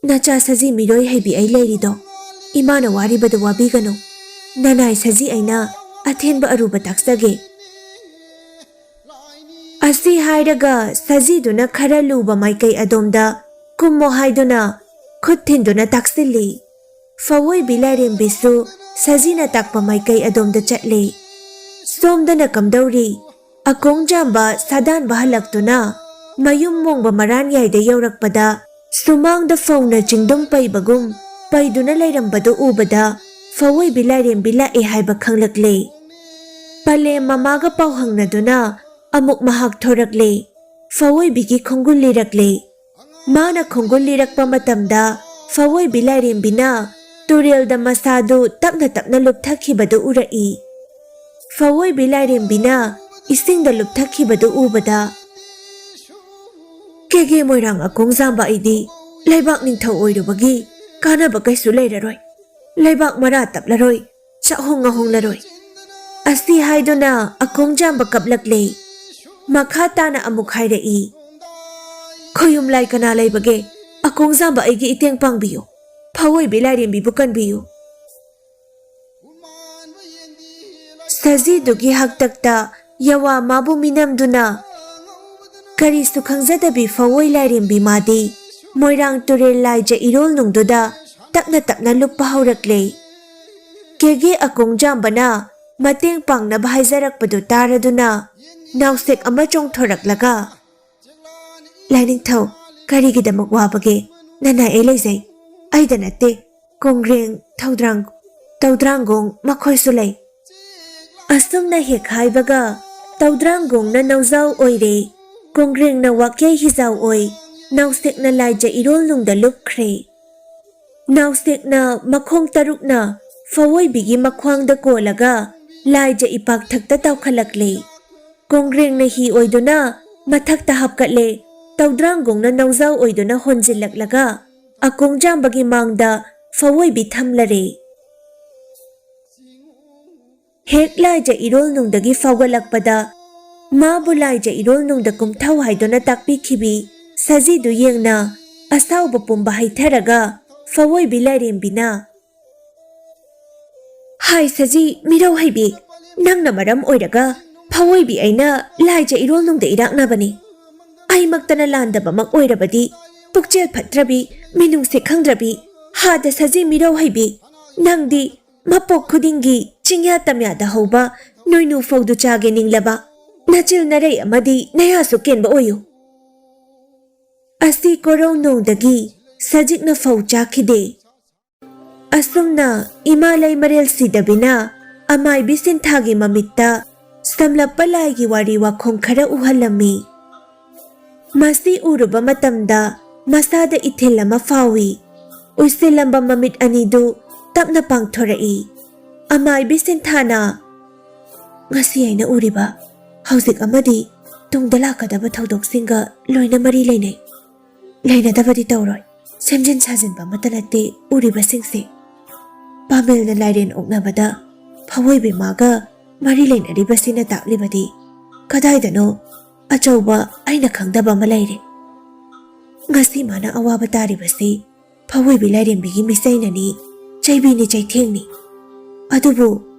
ꯅꯆꯥ ꯁꯖꯤ ꯃꯤꯔꯣꯏ ꯍꯩꯕꯤ ꯑꯩ ꯂꯩꯔꯤꯗꯣ, ꯏꯃꯥꯅ ꯋꯥꯔꯤꯕꯗꯨ ꯋꯥꯕꯤꯒꯅꯨ꯫ ꯅꯅꯥꯏ ꯁꯖꯤ ꯑꯩꯅ ꯑꯊꯦꯟꯕ ꯑꯔꯨꯕ ꯇꯥꯛꯆꯒꯦ"꯫ ꯑꯁꯤ ꯍꯥꯏꯔꯒ ꯁꯖꯤꯗꯨꯅ ꯈꯔ ꯂꯨꯕ ꯃꯥꯏꯀꯩ ꯑꯗꯣꯝꯗ ꯀꯨꯝꯃꯣ ꯍꯥꯏꯗꯨꯅ ꯈꯨꯠ ꯊꯤꯟꯗꯨꯅ ꯇꯥꯛꯁꯤꯜꯂꯤ꯫ ꯐꯋꯣꯏꯕꯤ ꯂꯥꯏꯔꯦꯝꯕꯤꯁꯨ ꯁꯖꯤꯅ ꯇꯥꯛꯄ ꯃꯥꯏꯀꯩ ꯑꯗꯣꯝꯗ ꯆꯠꯂꯤ꯫ ꯁꯣꯝꯗꯅ ꯀꯝꯗꯧꯔꯤ? ꯑꯀꯣꯡꯖꯥꯝꯕ ꯁꯥꯗꯥꯟꯕ ꯍꯜꯂꯛꯇꯨꯅ ꯃꯌꯨꯝ ꯃꯣꯡꯕ ꯃꯔꯥꯟꯌꯥꯏꯗ ꯌꯧꯔꯛꯄꯗ ꯁꯨꯃꯥꯡꯗ ꯐꯧꯅ ꯆꯤꯡꯗꯨꯝ ꯄꯩꯕꯒꯨꯝ ꯄꯩꯗꯨꯅ ꯂꯩꯔꯝꯕꯗꯨ ꯎꯕꯗ ꯐꯋꯣꯏꯕꯤ ꯂꯥꯏꯔꯦꯝꯕꯤ ꯂꯥꯛꯑꯦ ꯍꯥꯏꯕ ꯈꯪꯂꯛꯂꯦ꯫ ꯄꯂꯦꯝ ꯃꯃꯥꯒ ꯄꯥꯎ ꯍꯪꯅꯗꯨꯅ ꯑꯃꯨꯛ ꯃꯍꯥꯛ ꯊꯣꯔꯛꯂꯦ꯫ ꯐꯋꯣꯏꯕꯤꯒꯤ ꯈꯣꯡꯒꯨꯜ ꯂꯤꯔꯛꯂꯦ꯫ ꯃꯥꯅ ꯈꯣꯡꯒꯨꯜ ꯂꯤꯔꯛꯄ ꯃꯇꯝꯗ ꯐꯋꯣꯏꯕꯤ ꯂꯥꯏꯔꯦꯝꯕꯤꯅ ꯇꯨꯔꯦꯜꯗ ꯃꯁꯥꯗꯨ ꯇꯞꯅ ꯇꯞꯅ ꯂꯨꯞꯊꯈꯤꯕꯗꯨ ꯎꯔꯛꯏ꯫ ꯐꯋꯣꯏꯕꯤ ꯂꯥꯏꯔꯦꯝꯕꯤꯅ ꯏꯁꯤꯡꯗ ꯂꯨꯞꯊꯈꯤꯕꯗꯨ ꯎꯕꯗ, "ꯀꯦꯒꯦ ꯃꯣꯏꯔꯥꯡ ꯑꯀꯣꯡꯖꯥꯝꯕ ꯑꯩꯗꯤ ꯂꯩꯕꯥꯛ ꯅꯤꯡꯊꯧ ꯑꯣꯏꯔꯨꯕꯒꯤ ꯀꯥꯟꯅꯕ ꯀꯩꯁꯨ ꯂꯩꯔꯔꯣꯏ꯫ ꯂꯩꯕꯥꯛ ꯃꯔꯥ ꯇꯞꯂꯔꯣꯏ, ꯆꯥꯛꯍꯣꯡ ꯉꯥꯍꯣꯡꯂꯔꯣꯏ"꯫ ꯑꯁꯤ ꯍꯥꯏꯗꯨꯅ ꯑꯀꯣꯡꯖꯥꯝꯕ ꯀꯞꯂꯛꯂꯦ꯫ ꯃꯈꯥ ꯇꯥꯅ ꯑꯃꯨꯛ ꯍꯥꯏꯔꯛꯏ, "ꯈꯣꯌꯨꯝ ꯂꯥꯏ ꯀꯅꯥ ꯂꯩꯕꯒꯦ? ꯑꯀꯣꯡꯖꯥꯝꯕ ꯑꯩꯒꯤ ꯏꯇꯦꯡ ꯄꯥꯡꯕꯤꯌꯨ꯫ ꯐꯋꯣꯏꯕꯤ ꯂꯥꯏꯔꯦꯝꯕꯤꯕꯨ ꯀꯟꯕꯤꯌꯨ"꯫ ꯁꯖꯤꯗꯨꯒꯤ ꯍꯥꯛꯇꯛꯇ ꯌꯥꯋꯥ ꯃꯥꯕꯨ ꯃꯤꯅꯝꯗꯨꯅ ꯀꯔꯤꯁꯨ ꯈꯪꯖꯗꯕꯤ ꯐꯋꯣꯏ ꯂꯥꯏꯔꯦꯝꯕꯤ ꯃꯥꯗꯤ ꯃꯣꯏꯔꯥꯡ ꯇꯨꯔꯦꯜ ꯂꯥꯏꯖ ꯏꯔꯣꯜ ꯅꯨꯡꯗꯨꯗ ꯇꯞꯅ ꯇꯞꯅ ꯂꯨꯞꯄ ꯍꯧꯔꯛꯂꯦ꯫ ꯀꯦꯒꯦ ꯑꯀꯣꯡꯖꯥꯝꯕꯅ ꯃꯇꯦꯡ ꯄꯥꯡꯅꯕ ꯍꯥꯏꯖꯔꯛꯄꯗꯨ ꯇꯥꯔꯗꯨꯅ ꯅꯥꯎꯁꯦꯛ ꯑꯃ ꯆꯣꯡꯊꯣꯔꯛꯂꯒ, "ꯂꯥꯏꯅꯤꯡꯊꯧ, ꯀꯔꯤꯒꯤꯗꯃꯛ ꯋꯥꯕꯒꯦ? ꯅꯅꯥꯏ ꯑꯩ ꯂꯩꯖꯩ꯫ ꯑꯩꯗ ꯅꯠꯇꯦ, ꯀꯣꯡꯒ꯭ꯔꯦꯡ, ꯊꯧꯗ꯭ꯔꯥꯡ-, ꯇꯧꯗ꯭ꯔꯥꯡꯒꯣꯡ ꯃꯈꯣꯏꯁꯨ ꯂꯩ"꯫ ꯑꯁꯨꯝꯅ ꯍꯦꯛ ꯍꯥꯏꯕꯒ ꯇꯧꯗ꯭ꯔꯥꯡꯒꯣꯡꯅ ꯅꯧꯖꯥꯎ ꯑꯣꯏꯔꯦ, ꯀꯣꯡꯒ꯭ꯔꯦꯡꯅ ꯋꯥꯀ꯭ꯌꯩ ꯍꯤꯖꯥꯎ ꯑꯣꯏ, ꯅꯥꯎꯁꯦꯛꯅ ꯂꯥꯏꯖ ꯏꯔꯣꯜ ꯅꯨꯡꯗ ꯂꯨꯞꯈ꯭ꯔꯦ꯫ ꯅꯥꯎꯁꯦꯛꯅ ꯃꯈꯣꯡ ꯇꯔꯨꯛꯅ ꯐꯋꯣꯏꯕꯤꯒꯤ ꯃꯈ꯭ꯋꯥꯡꯗ ꯀꯣꯜꯂꯒ ꯂꯥꯏꯖ ꯏꯄꯥꯛꯊꯛꯇ ꯇꯥꯎꯈꯠꯂꯛꯂꯦ꯫ ꯀꯣꯡꯒ꯭ꯔꯦꯡꯅ ꯍꯤ ꯑꯣꯏꯗꯨꯅ ꯃꯊꯛꯇ ꯍꯥꯞꯀꯠꯂꯦ, ꯇꯧꯗ꯭ꯔꯥꯡꯒꯣꯡꯅ ꯅꯧꯖꯥꯎ ꯑꯣꯏꯗꯨꯅ ꯍꯣꯟꯖꯤꯜꯂꯛꯂꯒ ꯑꯀꯣꯡꯖꯥꯝꯕꯒꯤ ꯃꯥꯡꯗ ꯐꯋꯣꯏꯕꯤ ꯊꯝꯂꯔꯦ꯫ ꯍꯦꯛ ꯂꯥꯏꯖ ꯏꯔꯣꯜ ꯅꯨꯡꯗꯒꯤ ꯐꯥꯎꯒꯠꯂꯛꯄꯗ, ꯃꯥꯕꯨ ꯂꯥꯏꯖ ꯏꯔꯣꯜ ꯅꯨꯡꯗ ꯀꯨꯝꯊꯧ ꯍꯥꯏꯗꯨꯅ ꯇꯥꯛꯄꯤꯈꯤꯕꯤ ꯁꯖꯤꯗꯨ ꯌꯦꯡꯅ ꯑꯁꯥꯎꯕ ꯄꯨꯝꯕ ꯍꯩꯊꯔꯒ ꯐꯋꯣꯏꯕꯤ ꯂꯥꯏꯔꯦꯝꯕꯤꯅ, "ꯍꯥꯏ ꯁꯖꯤ ꯃꯤꯔꯧ ꯍꯩꯕꯤ, ꯅꯪꯅ ꯃꯔꯝ ꯑꯣꯏꯔꯒ ꯐꯋꯣꯏꯕꯤ ꯑꯩꯅ ꯂꯥꯏꯖ ꯏꯔꯣꯜ ꯅꯨꯡꯗ ꯏꯔꯥꯛꯅꯕꯅꯤ꯫ ꯑꯩꯃꯛꯇꯅ ꯂꯥꯟꯗꯕꯃꯛ ꯑꯣꯏꯔꯕꯗꯤ, ꯄꯨꯛꯆꯦꯜ ꯐꯠꯇ꯭ꯔꯕꯤ, ꯃꯤꯅꯨꯡꯁꯤ ꯈꯪꯗ꯭ꯔꯕꯤ, ꯍꯥꯗ ꯁꯖꯤ ꯃꯤꯔꯧ ꯍꯩꯕꯤ, ꯅꯪꯗꯤ ꯃꯄꯣꯛ ꯈꯨꯗꯤꯡꯒꯤ ꯆꯤꯡꯌꯥ ꯇꯝꯌꯥꯗ ꯍꯧꯕ ꯅꯣꯏꯅꯨ ꯐꯧꯗꯨ ꯆꯥꯒꯦ ꯅꯤꯡꯂꯕ, ꯅꯆꯤꯜ ꯅꯔꯩ ꯑꯃꯗꯤ ꯅꯌꯥꯁꯨ ꯀꯦꯟꯕ ꯑꯣꯏꯌꯨ"꯫ ꯑꯁꯤ ꯀꯣꯔꯧ ꯅꯣꯡꯗꯒꯤ ꯁꯖꯤꯛꯅ ꯐꯧ ꯆꯥꯈꯤꯗꯦ꯫ ꯑꯁꯨꯝꯅ ꯏꯃꯥ ꯂꯩꯃꯔꯦꯜ ꯁꯤꯗꯕꯤꯅ ꯑꯃꯥꯏꯕꯤ ꯁꯤꯟꯊꯥꯒꯤ ꯃꯃꯤꯠꯇ ꯁꯝꯂꯞꯄ ꯂꯥꯏꯒꯤ ꯋꯥꯔꯤ ꯋꯥꯈꯣꯡ ꯈꯔ ꯎꯍꯜꯂꯝꯃꯤ꯫ ꯃꯁꯤ ꯎꯔꯨꯕ ꯃꯇꯝꯗ ꯃꯁꯥꯗ ꯏꯊꯤꯜ ꯑꯃ ꯐꯥꯎꯏ꯫ ꯎꯏꯁꯤꯜꯂꯝꯕ ꯃꯃꯤꯠ ꯑꯅꯤꯗꯨ ꯇꯞꯅ ꯄꯥꯡꯊꯣꯔꯛꯏ꯫ ꯑꯃꯥꯏꯕꯤ ꯁꯤꯟꯊꯥꯅ, "ꯉꯁꯤ ꯑꯩꯅ ꯎꯔꯤꯕ, ꯍꯧꯖꯤꯛ ꯑꯃꯗꯤ ꯇꯨꯡꯗ ꯂꯥꯛꯀꯗꯕ ꯊꯧꯗꯣꯛꯁꯤꯡꯒ ꯂꯣꯏꯅ ꯃꯔꯤ ꯂꯩꯅꯩ꯫ ꯂꯩꯅꯗꯕꯗꯤ ꯇꯧꯔꯣꯏ꯫ ꯁꯦꯝꯖꯤꯟ ꯁꯥꯖꯤꯟꯕ ꯑꯃꯠꯇ ꯅꯠꯇꯦ ꯎꯔꯤꯕꯁꯤꯡꯁꯦ꯫ ꯄꯥꯃꯦꯜꯅ ꯂꯥꯏꯔꯦꯟ ꯑꯣꯛꯅꯕꯗ ꯐꯋꯣꯏꯕꯤ ꯃꯥꯒ ꯃꯔꯤ ꯂꯩꯅꯔꯤꯕꯁꯤꯅ ꯇꯥꯛꯂꯤꯕꯗꯤ ꯀꯗꯥꯏꯗꯅꯣ ꯑꯆꯧꯕ ꯑꯩꯅ ꯈꯪꯗꯕ ꯑꯃ ꯂꯩꯔꯦ꯫ ꯉꯁꯤ ꯃꯥꯅ ꯑꯋꯥꯕ ꯇꯥꯔꯤꯕꯁꯤ ꯐꯋꯣꯏꯕꯤ ꯂꯥꯏꯔꯦꯝꯕꯤꯒꯤ ꯃꯤꯆꯩꯅꯅꯤ, ꯆꯩꯕꯤꯅꯤ ꯆꯩꯊꯦꯡꯅꯤ꯫ ꯑꯗꯨꯕꯨ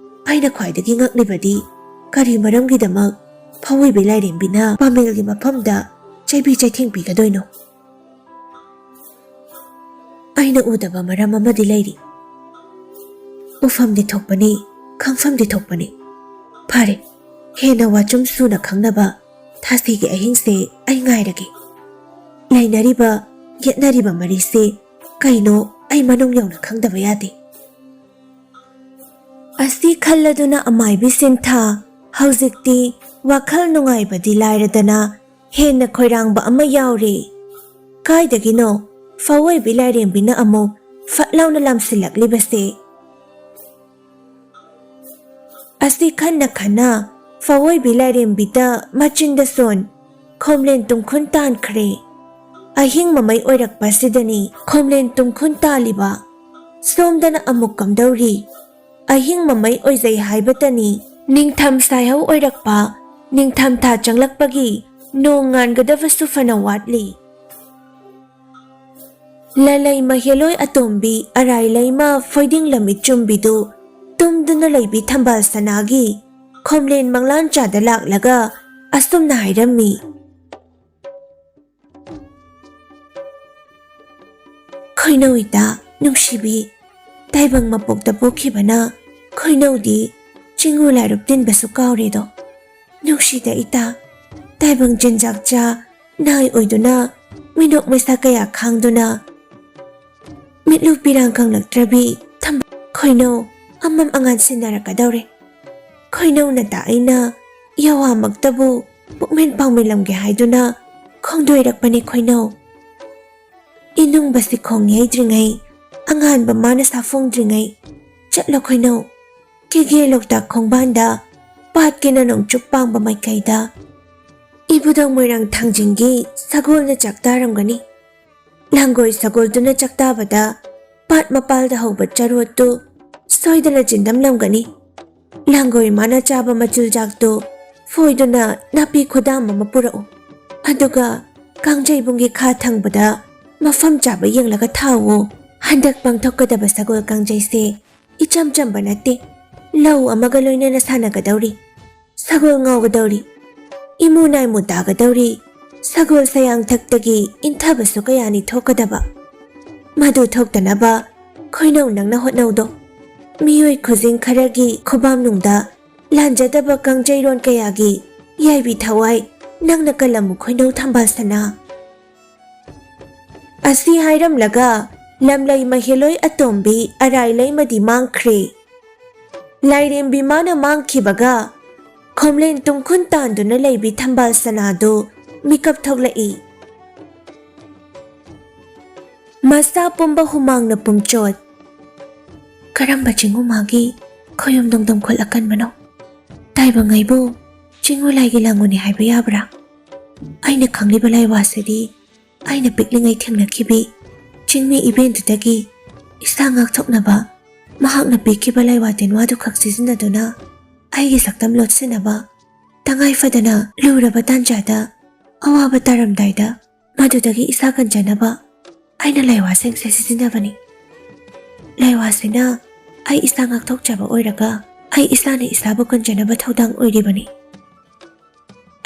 ꯑꯩꯅ ꯈ꯭ꯋꯥꯏꯗꯒꯤ ꯉꯛꯂꯤꯕꯗꯤ ꯀꯔꯤ ꯃꯔꯝꯒꯤꯗꯃꯛ ꯐꯋꯣꯏꯕꯤ ꯂꯥꯏꯔꯦꯝꯕꯤꯅ ꯄꯥꯃꯦꯜꯒꯤ ꯃꯐꯝꯗ ꯆꯩꯕꯤ ꯆꯩꯊꯦꯡ ꯄꯤꯒꯗꯣꯏꯅꯣ?" ꯑꯩꯅ ꯎꯗꯕ ꯃꯔꯝ ꯑꯃꯗꯤ ꯂꯩꯔꯤ꯫ ꯎꯐꯝꯗꯤ ꯊꯣꯛꯄꯅꯤ, ꯈꯪꯐꯝꯗꯤ ꯊꯣꯛꯄꯅꯤ꯫ ꯐꯔꯦ, ꯍꯦꯟꯅ ꯋꯥꯆꯨꯝ ꯁꯨꯅ ꯈꯪꯅꯕ ꯊꯥꯁꯤꯒꯤ ꯑꯍꯤꯡꯁꯦ ꯑꯩ ꯉꯥꯏꯔꯒꯦ꯫ ꯂꯩꯅꯔꯤꯕ, ꯌꯦꯠꯅꯔꯤꯕ ꯃꯔꯤꯁꯦ ꯀꯩꯅꯣ ꯑꯩ ꯃꯅꯨꯡ ꯌꯧꯅ ꯈꯪꯗꯕ ꯌꯥꯗꯦ꯫ ꯑꯁꯤ ꯈꯜꯂꯗꯨꯅ ꯑꯃꯥꯏꯕꯤ ꯁꯤꯟꯊꯥ ꯍꯧꯖꯤꯛꯇꯤ ꯋꯥꯈꯜ ꯅꯨꯡꯉꯥꯏꯕꯗꯤ ꯂꯥꯏꯔꯗꯅ ꯍꯦꯟꯅ ꯈꯣꯏꯔꯥꯡꯕ ꯑꯃ ꯌꯥꯎꯔꯦ꯫ ꯀꯥꯏꯗꯒꯤꯅꯣ ꯐꯥꯑꯣꯏꯕꯤ ꯂꯥꯏꯔꯦꯝꯕꯤꯅ ꯑꯃꯨꯛ ꯐꯠ ꯂꯥꯎꯅ ꯂꯥꯝꯁꯤꯜꯂꯛꯂꯤꯕꯁꯦ? ꯑꯁꯤ ꯈꯟꯅ ꯈꯟꯅ ꯐꯥꯑꯣꯏꯕꯤ ꯂꯥꯏꯔꯦꯝꯕꯤꯗ ꯃꯆꯤꯟꯗ ꯁꯣꯟ, ꯈꯣꯝꯂꯦꯟ ꯇꯨꯝꯈꯨꯟ ꯇꯥꯟꯈ꯭ꯔꯦ꯫ ꯑꯍꯤꯡ ꯃꯃꯩ ꯑꯣꯏꯔꯛꯄꯁꯤꯗꯅꯤ ꯈꯣꯝꯂꯦꯟ ꯇꯨꯝꯈꯨꯟ ꯇꯥꯜꯂꯤꯕ꯫ ꯁꯣꯝꯗꯅ ꯑꯃꯨꯛ ꯀꯝꯗꯧꯔꯤ? ꯑꯍꯤꯡ ꯃꯃꯩ ꯑꯣꯏꯖꯩ ꯍꯥꯏꯕꯇꯅꯤ꯫ ꯅꯤꯡꯊꯝ ꯁꯥꯏꯍꯧ ꯑꯣꯏꯔꯛꯄ, ꯅꯤꯡꯊꯝ ꯊꯥ ꯆꯪꯂꯛꯄꯒꯤ ꯅꯣꯡ ꯉꯥꯟꯒꯗꯕꯁꯨ ꯐꯅ ꯋꯥꯠꯂꯤ꯫ ꯂꯂꯩ ꯃꯍꯦꯂꯣꯏ ꯑꯇꯣꯝꯕꯤ ꯑꯔꯥꯏ ꯂꯩꯃ ꯐꯣꯏꯗꯤꯡ ꯂꯝꯃꯤꯠ ꯆꯨꯝꯕꯤꯗꯨ ꯇꯨꯝꯗꯨꯅ ꯂꯩꯕꯤ ꯊꯝꯕꯥꯜ ꯁꯅꯥꯒꯤ ꯈꯣꯝꯂꯦꯟ ꯃꯪꯂꯥꯟ ꯆꯥꯗ ꯂꯥꯛꯂꯒ ꯑꯁꯨꯝꯅ ꯍꯥꯏꯔꯝꯃꯤ꯫ ꯈꯣꯏꯅꯧ ꯏꯇꯥ ꯅꯨꯡꯁꯤꯕꯤ, ꯇꯥꯏꯕꯪ ꯃꯄꯣꯛꯇ ꯄꯣꯛꯈꯤꯕꯅ ꯈꯣꯏꯅꯧꯗꯤ ꯆꯤꯡꯉꯨ ꯂꯥꯏꯔꯨꯞ ꯇꯤꯟꯕꯁꯨ ꯀꯥꯎꯔꯦꯗꯣ꯫ ꯅꯨꯡꯁꯤꯗ ꯏꯇꯥ, ꯇꯥꯏꯕꯪ ꯆꯤꯟꯖꯥꯛ ꯆꯥ ꯅꯥꯏ ꯑꯣꯏꯗꯨꯅ ꯃꯤꯅꯣꯛ ꯃꯩꯁꯥ ꯀꯌꯥ ꯈꯥꯡꯗꯨꯅ ꯃꯤꯠꯂꯨ ꯄꯤꯔꯥꯡ ꯈꯪꯂꯛꯇ꯭ꯔꯕꯤ ꯊꯝꯕꯥꯜ ꯈꯣꯏꯅꯧ ꯑꯃꯝ ꯑꯉꯥꯟ ꯁꯤꯟꯅꯔꯛꯀꯗꯧꯔꯦ꯫ ꯈꯣꯏꯅꯧꯅ ꯇꯥꯛꯏꯅ ꯌꯥꯋꯥꯃꯛꯇꯕꯨ ꯄꯨꯛꯃꯦꯟ ꯄꯥꯎꯃꯦꯜꯂꯝꯒꯦ ꯍꯥꯏꯗꯨꯅ ꯈꯣꯡꯗꯣꯏꯔꯛꯄꯅꯤ ꯈꯣꯏꯅꯧ꯫ ꯏꯅꯨꯡꯕꯁꯤ ꯈꯣꯡ ꯌꯩꯗ꯭ꯔꯤꯉꯩ, ꯑꯉꯥꯟꯕ ꯃꯥꯅ ꯁꯥꯐꯣꯡꯗ꯭ꯔꯤꯉꯩ, ꯆꯠꯂꯣ ꯈꯣꯏꯅꯧ꯫ ꯀꯦꯒꯦ ꯂꯣꯛꯇꯥꯛ ꯈꯣꯡꯕꯥꯟꯗ, ꯄꯥꯠꯀꯤ ꯅꯅꯣꯡꯆꯨꯞ ꯄꯥꯡꯕ ꯃꯥꯏꯀꯩꯗ ꯏꯕꯨꯙꯧ ꯃꯣꯏꯔꯥꯡ ꯊꯥꯡꯖꯤꯡꯒꯤ ꯁꯒꯣꯜꯅ ꯆꯥꯛꯇꯥꯔꯝꯒꯅꯤ꯫ ꯂꯥꯡꯒꯣꯏ ꯁꯒꯣꯜꯗꯨꯅ ꯆꯥꯛꯇꯥꯕꯗ ꯄꯥꯠ ꯃꯄꯥꯜꯗ ꯍꯧꯕ ꯆꯔꯣꯠꯇꯨ ꯁꯣꯏꯗꯅ ꯆꯤꯟꯗꯝꯂꯝꯒꯅꯤ꯫ ꯂꯥꯡꯒꯣꯏ ꯃꯥꯅ ꯆꯥꯕ ꯃꯆꯤꯟꯖꯥꯛꯇꯨ ꯐꯣꯏꯗꯨꯅ ꯅꯥꯄꯤ ꯈꯨꯗꯥꯝ ꯑꯃ ꯄꯨꯔꯛꯎ꯫ ꯑꯗꯨꯒ ꯀꯥꯡꯖꯩꯕꯨꯡꯒꯤ ꯈꯥ ꯊꯪꯕꯗ ꯃꯐꯝ ꯆꯥꯕ ꯌꯦꯡꯂꯒ ꯊꯥꯎꯑꯣ꯫ ꯍꯟꯗꯛ ꯄꯥꯡꯊꯣꯛꯀꯗꯕ ꯁꯒꯣꯜ ꯀꯥꯡꯖꯩꯁꯦ ꯏꯆꯝ ꯆꯝꯕ ꯅꯠꯇꯦ꯫ ꯂꯧ ꯑꯃꯒ ꯂꯣꯏꯅꯅ ꯁꯥꯟꯅꯒꯗꯧꯔꯤ꯫ ꯁꯒꯣꯜ ꯉꯥꯎꯒꯗꯧꯔꯤ꯫ ꯏꯃꯨ ꯅꯥꯏꯃꯨ ꯇꯥꯒꯗꯧꯔꯤ꯫ ꯁꯒꯣꯜ ꯁꯌꯥꯡꯊꯛꯇꯒꯤ ꯏꯟꯊꯕꯁꯨ ꯀꯌꯥꯅꯤ ꯊꯣꯛꯀꯗꯕ꯫ ꯃꯗꯨ ꯊꯣꯛꯇꯅꯕ ꯈꯣꯏꯅꯧ ꯅꯪꯅ ꯍꯣꯠꯅꯧꯗꯣ꯫ ꯃꯤꯑꯣꯏ ꯈꯨꯖꯤꯡ ꯈꯔꯒꯤ ꯈꯨꯕꯥꯝꯅꯨꯡꯗ ꯂꯥꯟꯖꯗꯕ ꯀꯥꯡꯖꯩꯔꯣꯟ ꯀꯌꯥꯒꯤ ꯌꯥꯏꯕꯤ ꯊꯋꯥꯏ ꯅꯪꯅ ꯀꯜꯂꯝꯃꯨ ꯈꯣꯏꯅꯧ ꯊꯝꯕꯥꯜ ꯁꯅꯥ꯫ ꯑꯁꯤ ꯍꯥꯏꯔꯝꯂꯒ ꯂꯝꯂꯩ ꯃꯍꯦꯂꯣꯏ ꯑꯇꯣꯝꯕꯤ ꯑꯔꯥꯏꯂꯩꯃꯗꯤ ꯃꯥꯡꯈ꯭ꯔꯦ꯫ ꯂꯥꯏꯔꯦꯝꯕꯤ ꯃꯥꯅ ꯃꯥꯡꯈꯤꯕꯒ ꯈꯣꯝꯂꯦꯟ ꯇꯨꯡꯈꯨꯟ ꯇꯥꯟꯗꯨꯅ ꯂꯩꯕꯤ ꯊꯝꯕꯥꯜ ꯁꯅꯥꯗꯨ ꯃꯤꯀꯞ ꯊꯣꯛꯂꯛꯏ꯫ ꯃꯁꯥ ꯄꯨꯝꯕ ꯍꯨꯃꯥꯡꯅ ꯄꯨꯝꯆꯣꯠ꯫ ꯀꯔꯝꯕ ꯆꯤꯡꯉꯨ ꯃꯥꯒꯤ ꯈꯣꯌꯨꯝ ꯅꯣꯡꯗꯝꯈꯣꯜ ꯑꯀꯟꯕꯅꯣ? ꯇꯥꯏꯕꯪ ꯑꯩꯕꯨ ꯆꯤꯡꯉꯨ ꯂꯥꯏꯒꯤ ꯂꯥꯡꯉꯨꯅꯤ ꯍꯥꯏꯕ ꯌꯥꯕ꯭ꯔꯥ? ꯑꯩꯅ ꯈꯪꯂꯤꯕ ꯂꯥꯏꯋꯥꯁꯤꯗꯤ ꯑꯩꯅ ꯄꯤꯛꯂꯤꯉꯩ ꯊꯦꯡꯅꯈꯤꯕꯤ ꯆꯤꯡꯃꯤ ꯏꯕꯦꯟꯗꯨꯗꯒꯤ ꯏꯁꯥ ꯉꯥꯛꯊꯣꯛꯅꯕ ꯃꯍꯥꯛꯅ ꯄꯤꯈꯤꯕ ꯂꯥꯏꯋꯥ ꯇꯤꯟꯋꯥꯗꯨ ꯈꯛ ꯁꯤꯖꯤꯟꯅꯗꯨꯅ ꯑꯩꯒꯤ ꯁꯛꯇꯝ ꯂꯣꯠꯁꯤꯟꯅꯕ, ꯇꯉꯥꯏ ꯐꯗꯅ ꯂꯨꯔꯕ ꯇꯥꯟꯖꯥꯗ ꯑꯋꯥꯕ ꯇꯥꯔꯝꯗꯥꯏꯗ ꯃꯗꯨꯗꯒꯤ ꯏꯁꯥ ꯀꯟꯖꯅꯕ ꯑꯩꯅ ꯂꯥꯏꯋꯥꯁꯤꯡꯁꯦ ꯁꯤꯖꯤꯟꯅꯕꯅꯤ꯫ ꯂꯥꯏꯋꯥꯁꯤꯅ ꯑꯩ ꯏꯁꯥ ꯉꯥꯛꯊꯣꯛꯆꯕ ꯑꯣꯏꯔꯒ ꯑꯩ ꯏꯁꯥꯅ ꯏꯁꯥꯕꯨ ꯀꯟꯖꯅꯕ ꯊꯧꯗꯥꯡ ꯑꯣꯏꯔꯤꯕꯅꯤ꯫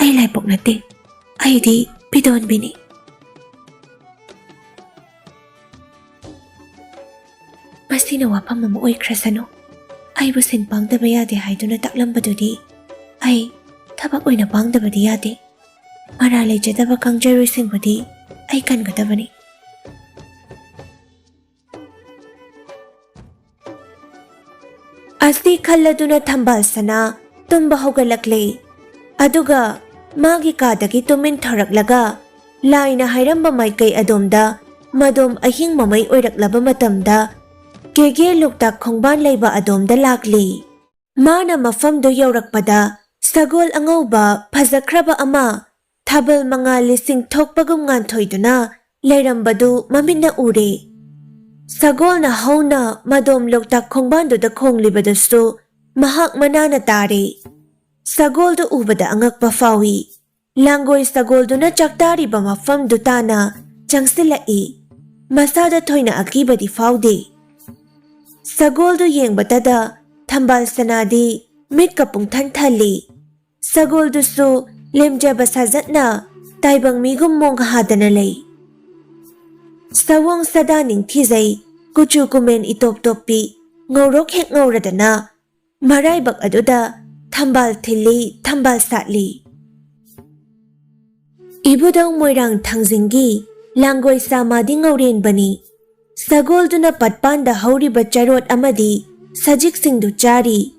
ꯑꯩ ꯂꯥꯏꯄꯣꯛ ꯅꯠꯇꯦ, ꯑꯩꯗꯤ ꯄꯤꯗꯣꯟꯕꯤꯅꯤ꯫ ꯃꯁꯤꯅ ꯋꯥꯐꯝ ꯑꯃ ꯑꯣꯏꯈ꯭ꯔꯁꯅꯨ꯫ ꯑꯩꯕꯨ ꯁꯤꯟ ꯄꯥꯡꯗꯕ ꯌꯥꯗꯦ ꯍꯥꯏꯗꯨꯅ ꯇꯥꯛꯂꯝꯕꯗꯨꯗꯤ ꯑꯩ ꯊꯕꯛ ꯑꯣꯏꯅ ꯄꯥꯡꯗꯕꯗꯤ ꯌꯥꯗꯦ꯫ ꯃꯔꯥ ꯂꯩꯖꯗꯕ ꯀꯥꯡꯖꯩꯔꯣꯏꯁꯤꯡꯕꯨꯗꯤ ꯑꯩ ꯀꯟꯒꯗꯕꯅꯤ꯫ ꯑꯁꯤ ꯈꯜꯂꯗꯨꯅ ꯊꯝꯕꯥꯜ ꯁꯅꯥ ꯇꯨꯝꯕ ꯍꯧꯒꯠꯂꯛꯂꯦ꯫ ꯑꯗꯨꯒ ꯃꯥꯒꯤ ꯀꯥꯗꯒꯤ ꯇꯨꯃꯤꯟ ꯊꯣꯔꯛꯂꯒ ꯂꯥꯏꯅ ꯍꯥꯏꯔꯝꯕ ꯃꯥꯏꯀꯩ ꯑꯗꯣꯝꯗ ꯃꯗꯣꯝ ꯑꯍꯤꯡ ꯃꯃꯩ ꯑꯣꯏꯔꯛꯂꯕ ꯃꯇꯝꯗ ꯀꯦꯒꯦ ꯂꯣꯛꯇꯥꯛ ꯈꯣꯡꯕꯥꯟ ꯂꯩꯕ ꯑꯗꯣꯝꯗ ꯂꯥꯛꯂꯤ꯫ ꯃꯥꯅ ꯃꯐꯝꯗꯨ ꯌꯧꯔꯛꯄꯗ ꯁꯒꯣꯜ ꯑꯉꯧꯕ ꯐꯖꯈ꯭ꯔꯕ ꯑꯃ ꯊꯥꯕꯜ ꯃꯉꯥꯜ ꯂꯤꯁꯤꯡ ꯊꯣꯛꯄꯒꯨꯝ ꯉꯥꯟꯊꯣꯏꯗꯨꯅ ꯂꯩꯔꯝꯕꯗꯨ ꯃꯃꯤꯠꯅ ꯎꯔꯦ꯫ ꯁꯒꯣꯜꯅ ꯍꯧꯅ ꯃꯗꯣꯝ ꯂꯣꯛꯇꯥꯛ ꯈꯣꯡꯕꯥꯟꯗꯨꯗ ꯈꯣꯡꯂꯤꯕꯗꯨꯁꯨ ꯃꯍꯥꯛ ꯃꯅꯥꯅ ꯇꯥꯔꯦ꯫ ꯁꯒꯣꯜꯗꯨ ꯎꯕꯗ ꯑꯉꯛꯄ ꯐꯥꯎꯏ꯫ ꯂꯥꯡꯒꯣꯏ ꯁꯒꯣꯜꯗꯨꯅ ꯆꯥꯛꯇꯥꯔꯤꯕ ꯃꯐꯝꯗꯨ ꯇꯥꯅ ꯆꯪꯁꯤꯜꯂꯛꯏ꯫ ꯃꯁꯥꯗ ꯊꯣꯏꯅ ꯑꯀꯤꯕꯗꯤ ꯐꯥꯎꯗꯦ꯫ ꯁꯒꯣꯜꯗꯨ ꯌꯦꯡꯕꯇꯗ ꯊꯝꯕꯥꯜ ꯁꯅꯥꯗꯤ ꯃꯤꯠꯀ ꯄꯨꯡꯊꯟ ꯊꯜꯂꯤ꯫ ꯁꯒꯣꯜꯗꯨꯁꯨ ꯂꯦꯝꯖꯕ ꯁꯥꯖꯠꯅ ꯇꯥꯏꯕꯪ ꯃꯤꯒꯨꯝ ꯃꯣꯡ ꯍꯥꯗꯅ ꯂꯩ꯫ ꯁꯑꯣꯡ ꯁꯥꯗꯥ ꯅꯤꯡꯊꯤꯖꯩ, ꯀꯨꯆꯨ ꯀꯨꯃꯦꯟ ꯏꯇꯣꯞ ꯇꯣꯞꯄꯤ, ꯉꯧꯔꯣꯛ ꯍꯦꯛ ꯉꯧꯔꯗꯅ ꯃꯔꯥꯏꯕꯛ ꯑꯗꯨꯗ ꯊꯝꯕꯥꯜ ꯊꯤꯜꯂꯤ, ꯊꯝꯕꯥꯜ ꯁꯥꯠꯂꯤ꯫ ꯏꯕꯨꯙꯧ ꯃꯣꯏꯔꯥꯡ ꯊꯥꯡꯖꯤꯡꯒꯤ ꯂꯥꯡꯒꯣꯏ ꯁꯥꯃꯥꯗꯤ ꯉꯧꯔꯦꯟꯕꯅꯤ꯫ ꯁꯒꯣꯜꯗꯨꯅ ꯄꯠꯄꯥꯟꯗ ꯍꯧꯔꯤꯕ ꯆꯔꯣꯠ ꯑꯃꯗꯤ ꯁꯖꯤꯛꯁꯤꯡꯗꯨ ꯆꯥꯔꯤ꯫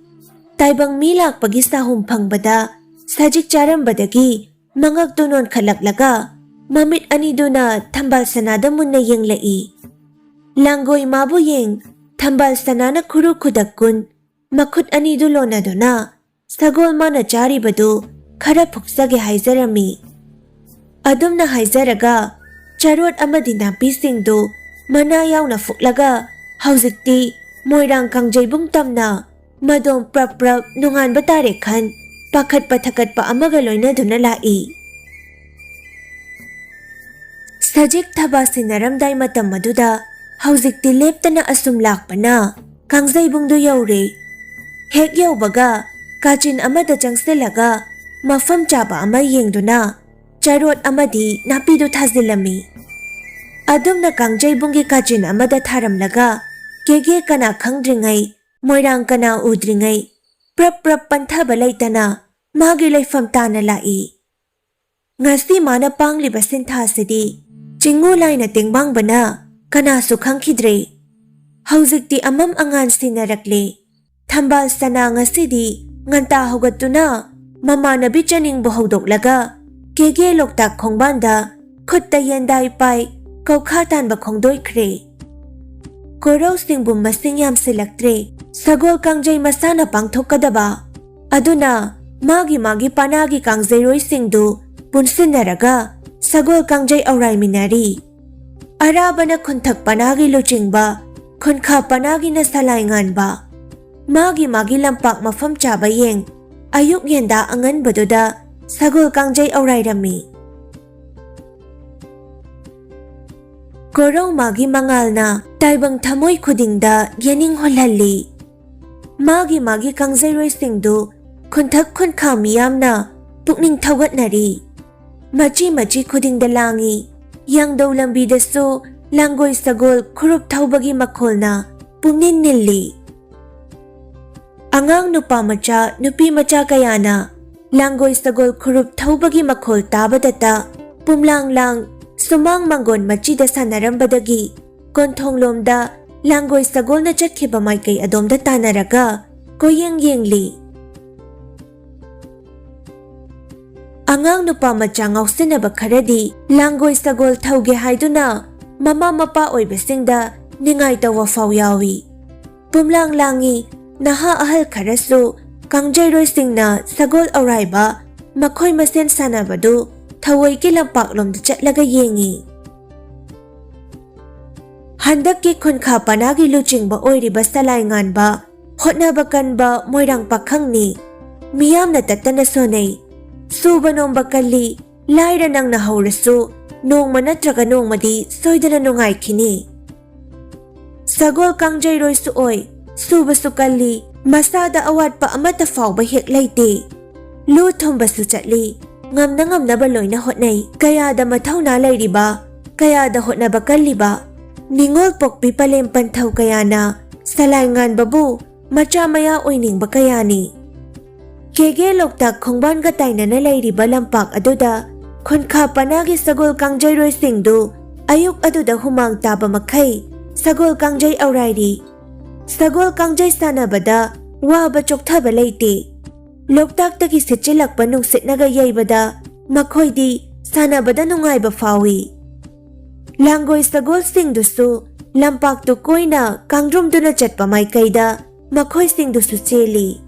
ꯇꯥꯏꯕꯪ ꯃꯤ ꯂꯥꯛꯄꯒꯤ ꯁꯥꯍꯨꯝ ꯐꯪꯕꯗ ꯁꯖꯤꯛ ꯆꯥꯔꯝꯕꯗꯒꯤ ꯃꯉꯛꯇꯨ ꯅꯣꯟꯈꯠꯂꯛꯂꯒ ꯃꯃꯤꯠ ꯑꯅꯤꯗꯨꯅ ꯊꯝꯕꯥꯜ ꯁꯅꯥꯗ ꯃꯨꯟꯅ ꯌꯦꯡꯂꯛꯏ꯫ ꯂꯥꯡꯒꯣꯏ ꯃꯥꯕꯨ ꯌꯦꯡ, ꯊꯝꯕꯥꯜ ꯁꯅꯥꯅ ꯈꯨꯔꯨ ꯈꯨꯗꯛ ꯀꯨꯟ, ꯃꯈꯨꯠ ꯑꯅꯤꯗꯨ ꯂꯣꯟꯅꯗꯨꯅ ꯁꯒꯣꯜ ꯃꯥꯅ ꯆꯥꯔꯤꯕꯗꯨ ꯈꯔ ꯐꯨꯛꯆꯒꯦ ꯍꯥꯏꯖꯔꯝꯃꯤ꯫ ꯑꯗꯨꯝꯅ ꯍꯥꯏꯖꯔꯒ ꯆꯔꯣꯠ ꯑꯃꯗꯤ ꯅꯥꯄꯤꯁꯤꯡꯗꯨ ꯃꯅꯥ ꯌꯥꯎꯅ ꯐꯨꯛꯂꯒ ꯍꯧꯖꯤꯛꯇꯤ ꯃꯣꯏꯔꯥꯡ ꯀꯥꯡꯖꯩꯕꯨꯡ ꯇꯝꯅ ꯃꯗꯣꯝ ꯄ꯭ꯔꯞ ꯄ꯭ꯔꯞ ꯅꯣꯡꯉꯥꯟꯕ ꯇꯥꯔꯦ ꯈꯟ ꯄꯥꯈꯠꯄ ꯊꯀꯠꯄ ꯑꯃꯒ ꯂꯣꯏꯅꯗꯨꯅ ꯂꯥꯛꯏ꯫ ꯁꯖꯤꯛ ꯊꯕꯥ ꯁꯤꯟꯅꯔꯝꯗꯥꯏ ꯃꯇꯝ ꯑꯗꯨꯗ ꯍꯧꯖꯤꯛꯇꯤ ꯂꯦꯞꯇꯅ ꯑꯁꯨꯝ ꯂꯥꯛꯄꯅ ꯀꯥꯡꯖꯩꯕꯨꯡꯗꯨ ꯌꯧꯔꯦ꯫ ꯍꯦꯛ ꯌꯧꯕꯒ ꯀꯥꯆꯤꯟ ꯑꯃꯗ ꯆꯪꯁꯤꯜꯂꯒ ꯃꯐꯝ ꯆꯥꯕ ꯑꯃ ꯌꯦꯡꯗꯨꯅ ꯆꯔꯣꯠ ꯑꯃꯗꯤ ꯅꯥꯄꯤꯗꯨ ꯊꯥꯖꯤꯜꯂꯝꯃꯤ꯫ ꯑꯗꯨꯝꯅ ꯀꯥꯡꯖꯩꯕꯨꯡꯒꯤ ꯀꯥꯆꯤꯟ ꯑꯃꯗ ꯊꯥꯔꯝꯂꯒ ꯀꯦꯒꯦ ꯀꯅꯥ ꯈꯪꯗ꯭ꯔꯤꯉꯩ, ꯃꯣꯏꯔꯥꯡ ꯀꯅꯥ ꯎꯗ꯭ꯔꯤꯉꯩ ꯄ꯭ꯔꯞ ꯄ꯭ꯔꯞ ꯄꯟꯊꯕ ꯂꯩꯇꯅ ꯃꯥꯒꯤ ꯂꯩꯐꯝ ꯇꯥꯅ ꯂꯥꯛꯏ꯫ ꯉꯁꯤ ꯃꯥꯅ ꯄꯥꯡꯂꯤꯕ ꯁꯤꯟꯊꯥꯁꯤꯗꯤ ꯆꯤꯡꯉꯨ ꯂꯥꯏꯅ ꯇꯦꯡꯕꯥꯡꯕꯅ ꯀꯅꯥꯁꯨ ꯈꯪꯈꯤꯗ꯭ꯔꯦ꯫ ꯍꯧꯖꯤꯛꯇꯤ ꯑꯃꯝ ꯑꯉꯥꯟ ꯁꯤꯟꯅꯔꯛꯂꯦ꯫ ꯊꯝꯕꯥꯜ ꯁꯅꯥ ꯉꯁꯤꯗꯤ ꯉꯟꯇꯥ ꯍꯧꯒꯠꯇꯨꯅ ꯃꯃꯥꯟꯅꯕꯤ ꯆꯅꯤꯡꯕꯨ ꯍꯧꯗꯣꯛꯂꯒ ꯀꯦꯒꯦ ꯂꯣꯛꯇꯥꯛ ꯈꯣꯡꯕꯥꯟꯗ ꯈꯨꯠꯇ ꯌꯦꯟꯗꯥꯏ ꯄꯥꯏ ꯀꯧꯈꯥ ꯇꯥꯟꯕ ꯈꯣꯡꯗꯣꯏꯈ꯭ꯔꯦ꯫ ꯀꯣꯔꯧꯁꯤꯡꯕꯨ ꯃꯁꯤꯡ ꯌꯥꯝꯁꯤꯜꯂꯛꯇ꯭ꯔꯦ꯫ ꯁꯒꯣꯜ ꯀꯥꯡꯖꯩ ꯃꯁꯥꯅ ꯄꯥꯡꯊꯣꯛꯀꯗꯕ꯫ ꯑꯗꯨꯅ ꯃꯥꯒꯤ ꯃꯥꯒꯤ ꯄꯅꯥꯒꯤ ꯀꯥꯡꯖꯩꯔꯣꯏꯁꯤꯡꯗꯨ ꯄꯨꯟꯁꯤꯟꯅꯔꯒ ꯁꯒꯣꯜ ꯀꯥꯡꯖꯩ ꯑꯧꯔꯥꯏꯃꯤꯟꯅꯔꯤ꯫ ꯑꯔꯥꯕꯅ ꯈꯨꯟꯊꯛ ꯄꯅꯥꯒꯤ ꯂꯨꯆꯤꯡꯕ, ꯈꯨꯟꯈꯥ ꯄꯅꯥꯒꯤꯅ ꯁꯂꯥꯏ ꯉꯥꯟꯕ꯫ ꯃꯥꯒꯤ ꯃꯥꯒꯤ ꯂꯝꯄꯥꯛ ꯃꯐꯝ ꯆꯥꯕ ꯌꯦꯡ ꯑꯌꯨꯛ ꯌꯦꯟꯗꯥ ꯑꯉꯟꯕꯗꯨꯗ ꯁꯒꯣꯜ ꯀꯥꯡꯖꯩ ꯑꯧꯔꯥꯏꯔꯝꯃꯤ꯫ ꯀꯣꯔꯧ ꯃꯥꯒꯤ ꯃꯉꯥꯜꯅ ꯇꯥꯏꯕꯪ ꯊꯃꯣꯏ ꯈꯨꯗꯤꯡꯗ ꯌꯦꯅꯤꯡ ꯍꯨꯜꯍꯜꯂꯤ꯫ ꯃꯥꯒꯤ ꯃꯥꯒꯤ ꯀꯥꯡꯖꯩꯔꯣꯏꯁꯤꯡꯗꯨ ꯈꯨꯟꯊꯛ ꯈꯨꯟꯈꯥ ꯃꯤꯌꯥꯝꯅ ꯄꯨꯛꯅꯤꯡ ꯊꯧꯒꯠꯅꯔꯤ꯫ ꯃꯆꯤ ꯃꯆꯤ ꯈꯨꯗꯤꯡꯗ ꯂꯥꯡꯏ꯫ ꯌꯥꯡꯗꯧ ꯂꯝꯕꯤꯗꯁꯨ ꯂꯥꯡꯒꯣꯏ ꯁꯒꯣꯜ ꯈꯨꯔꯨꯞ ꯊꯧꯕꯒꯤ ꯃꯈꯣꯜꯅ ꯄꯨꯝꯅꯤꯟ ꯅꯤꯜꯂꯤ꯫ ꯑꯉꯥꯡ ꯅꯨꯄꯥ ꯃꯆꯥ, ꯅꯨꯄꯤ ꯃꯆꯥ ꯀꯌꯥꯅ ꯂꯥꯡꯒꯣꯏ ꯁꯒꯣꯜ ꯈꯨꯔꯨꯞ ꯊꯧꯕꯒꯤ ꯃꯈꯣꯜ ꯇꯥꯕꯗꯇ ꯄꯨꯝꯂꯥꯡ ꯂꯥꯡ ꯁꯨꯃꯥꯡ ꯃꯥꯡꯒꯣꯟ ꯃꯆꯤꯗ ꯁꯥꯟꯅꯔꯝꯕꯗꯒꯤ ꯀꯣꯟꯊꯣꯡꯂꯣꯝꯗ ꯂꯥꯡꯒꯣꯏ ꯁꯒꯣꯜꯅ ꯆꯠꯈꯤꯕ ꯃꯥꯏꯀꯩ ꯑꯗꯣꯝꯗ ꯇꯥꯟꯅꯔꯒ ꯀꯣꯏꯌꯦꯡ ꯌꯦꯡꯂꯤ꯫ ꯑꯉꯥꯡ ꯅꯨꯄꯥ ꯃꯆꯥ ꯉꯥꯎꯁꯤꯟꯅꯕ ꯈꯔꯗꯤ ꯂꯥꯡꯒꯣꯏ ꯁꯒꯣꯜ ꯊꯧꯒꯦ ꯍꯥꯏꯗꯨꯅ ꯃꯃꯥ ꯃꯄꯥ ꯑꯣꯏꯕꯁꯤꯡꯗ ꯅꯤꯡꯉꯥꯏ ꯇꯧꯕ ꯐꯥꯎ ꯌꯥꯎꯏ꯫ ꯄꯨꯝꯂꯥꯡ ꯂꯥꯡꯏ꯫ ꯅꯍꯥ ꯑꯍꯜ ꯈꯔꯁꯨ ꯀꯥꯡꯖꯩꯔꯣꯏꯁꯤꯡꯅ ꯁꯒꯣꯜ ꯑꯧꯔꯥꯏꯕ ꯃꯈꯣꯏ ꯃꯁꯦꯟ ꯁꯥꯟꯅꯕꯗꯨ ꯊꯑꯣꯏꯒꯤ ꯂꯝꯄꯥꯛꯂꯣꯝꯗ ꯆꯠꯂꯒ ꯌꯦꯡꯏ꯫ ꯍꯟꯗꯛꯀꯤ ꯈꯨꯟꯈꯥ ꯄꯅꯥꯒꯤ ꯂꯨꯆꯤꯡꯕ ꯑꯣꯏꯔꯤꯕ ꯁꯂꯥꯏ ꯉꯥꯟꯕ ꯍꯣꯠꯅꯕ ꯀꯟꯕ ꯃꯣꯏꯔꯥꯡ ꯄꯥꯈꯪꯅꯤ꯫ ꯃꯤꯌꯥꯝꯅ ꯇꯠꯇꯅ ꯁꯣꯟꯅꯩ꯫ ꯁꯨꯕ ꯅꯣꯝꯕ ꯀꯜꯂꯤ꯫ ꯂꯥꯏꯔ ꯅꯪꯅ ꯍꯧꯔꯁꯨ ꯅꯣꯡꯃ ꯅꯠꯇ꯭ꯔꯒ ꯅꯣꯡꯃꯗꯤ ꯁꯣꯏꯗꯅ ꯅꯨꯡꯉꯥꯏꯈꯤꯅꯤ꯫ ꯁꯒꯣꯜ ꯀꯥꯡꯖꯩꯔꯣꯏꯁꯨ ꯑꯣꯏ, ꯁꯨꯕꯁꯨ ꯀꯜꯂꯤ, ꯃꯁꯥꯗ ꯑꯋꯥꯠꯄ ꯑꯃꯠꯇ ꯐꯥꯎꯕ ꯍꯦꯛ ꯂꯩꯇꯦ꯫ ꯂꯨ ꯊꯨꯝꯕꯁꯨ ꯆꯠꯂꯤ, ꯉꯝꯅ ꯉꯝꯅꯕ ꯂꯣꯏꯅ ꯍꯣꯠꯅꯩ꯫ ꯀꯌꯥꯗ ꯃꯊꯧꯅꯥ ꯂꯩꯔꯤꯕ, ꯀꯌꯥꯗ ꯍꯣꯠꯅꯕ ꯀꯜꯂꯤꯕ, ꯅꯤꯉꯣꯜ ꯄꯣꯛꯄꯤ ꯄꯂꯦꯝ ꯄꯟꯊꯧ ꯀꯌꯥꯅ ꯁꯂꯥꯏ ꯉꯥꯟꯕꯕꯨ ꯃꯆꯥ ꯃꯌꯥ ꯑꯣꯏꯅꯤꯡꯕ ꯀꯌꯥꯅꯤ꯫ ꯀꯦꯒꯦ ꯂꯣꯛꯇꯥꯛ ꯈꯣꯡꯕꯥꯟꯒ ꯇꯥꯏꯅꯅ ꯂꯩꯔꯤꯕ ꯂꯝꯄꯥꯛ ꯑꯗꯨꯗ ꯈꯨꯟꯈꯥ ꯄꯅꯥꯒꯤ ꯁꯒꯣꯜ ꯀꯥꯡꯖꯩꯔꯣꯏꯁꯤꯡꯗꯨ ꯑꯌꯨꯛ ꯑꯗꯨꯗ ꯍꯨꯃꯥꯡ ꯇꯥꯕ ꯃꯈꯩ ꯁꯒꯣꯜ ꯀꯥꯡꯖꯩ ꯑꯧꯔꯥꯏꯔꯤ꯫ ꯁꯒꯣꯜ ꯀꯥꯡꯖꯩ ꯁꯥꯟꯅꯕꯗ ꯋꯥꯕ ꯆꯣꯛꯊꯕ ꯂꯩꯇꯦ꯫ ꯂꯣꯛꯇꯥꯛꯇꯒꯤ ꯁꯤꯠꯆꯤꯜꯂꯛꯄ ꯅꯨꯡꯁꯤꯠꯅꯒ ꯌꯩꯕꯗ ꯃꯈꯣꯏꯗꯤ ꯁꯥꯟꯅꯕꯗ ꯅꯨꯡꯉꯥꯏꯕ ꯐꯥꯎꯏ꯫ ꯂꯥꯡꯒꯣꯏ ꯁꯒꯣꯜꯁꯤꯡꯗꯨꯁꯨ ꯂꯝꯄꯥꯛꯇꯨ ꯀꯣꯏꯅ ꯀꯥꯡꯗ꯭ꯔꯨꯝꯗꯨꯅ ꯆꯠꯄ ꯃꯥꯏꯀꯩꯗ ꯃꯈꯣꯏꯁꯤꯡꯗꯨꯁꯨ ꯆꯦꯜꯂꯤ꯫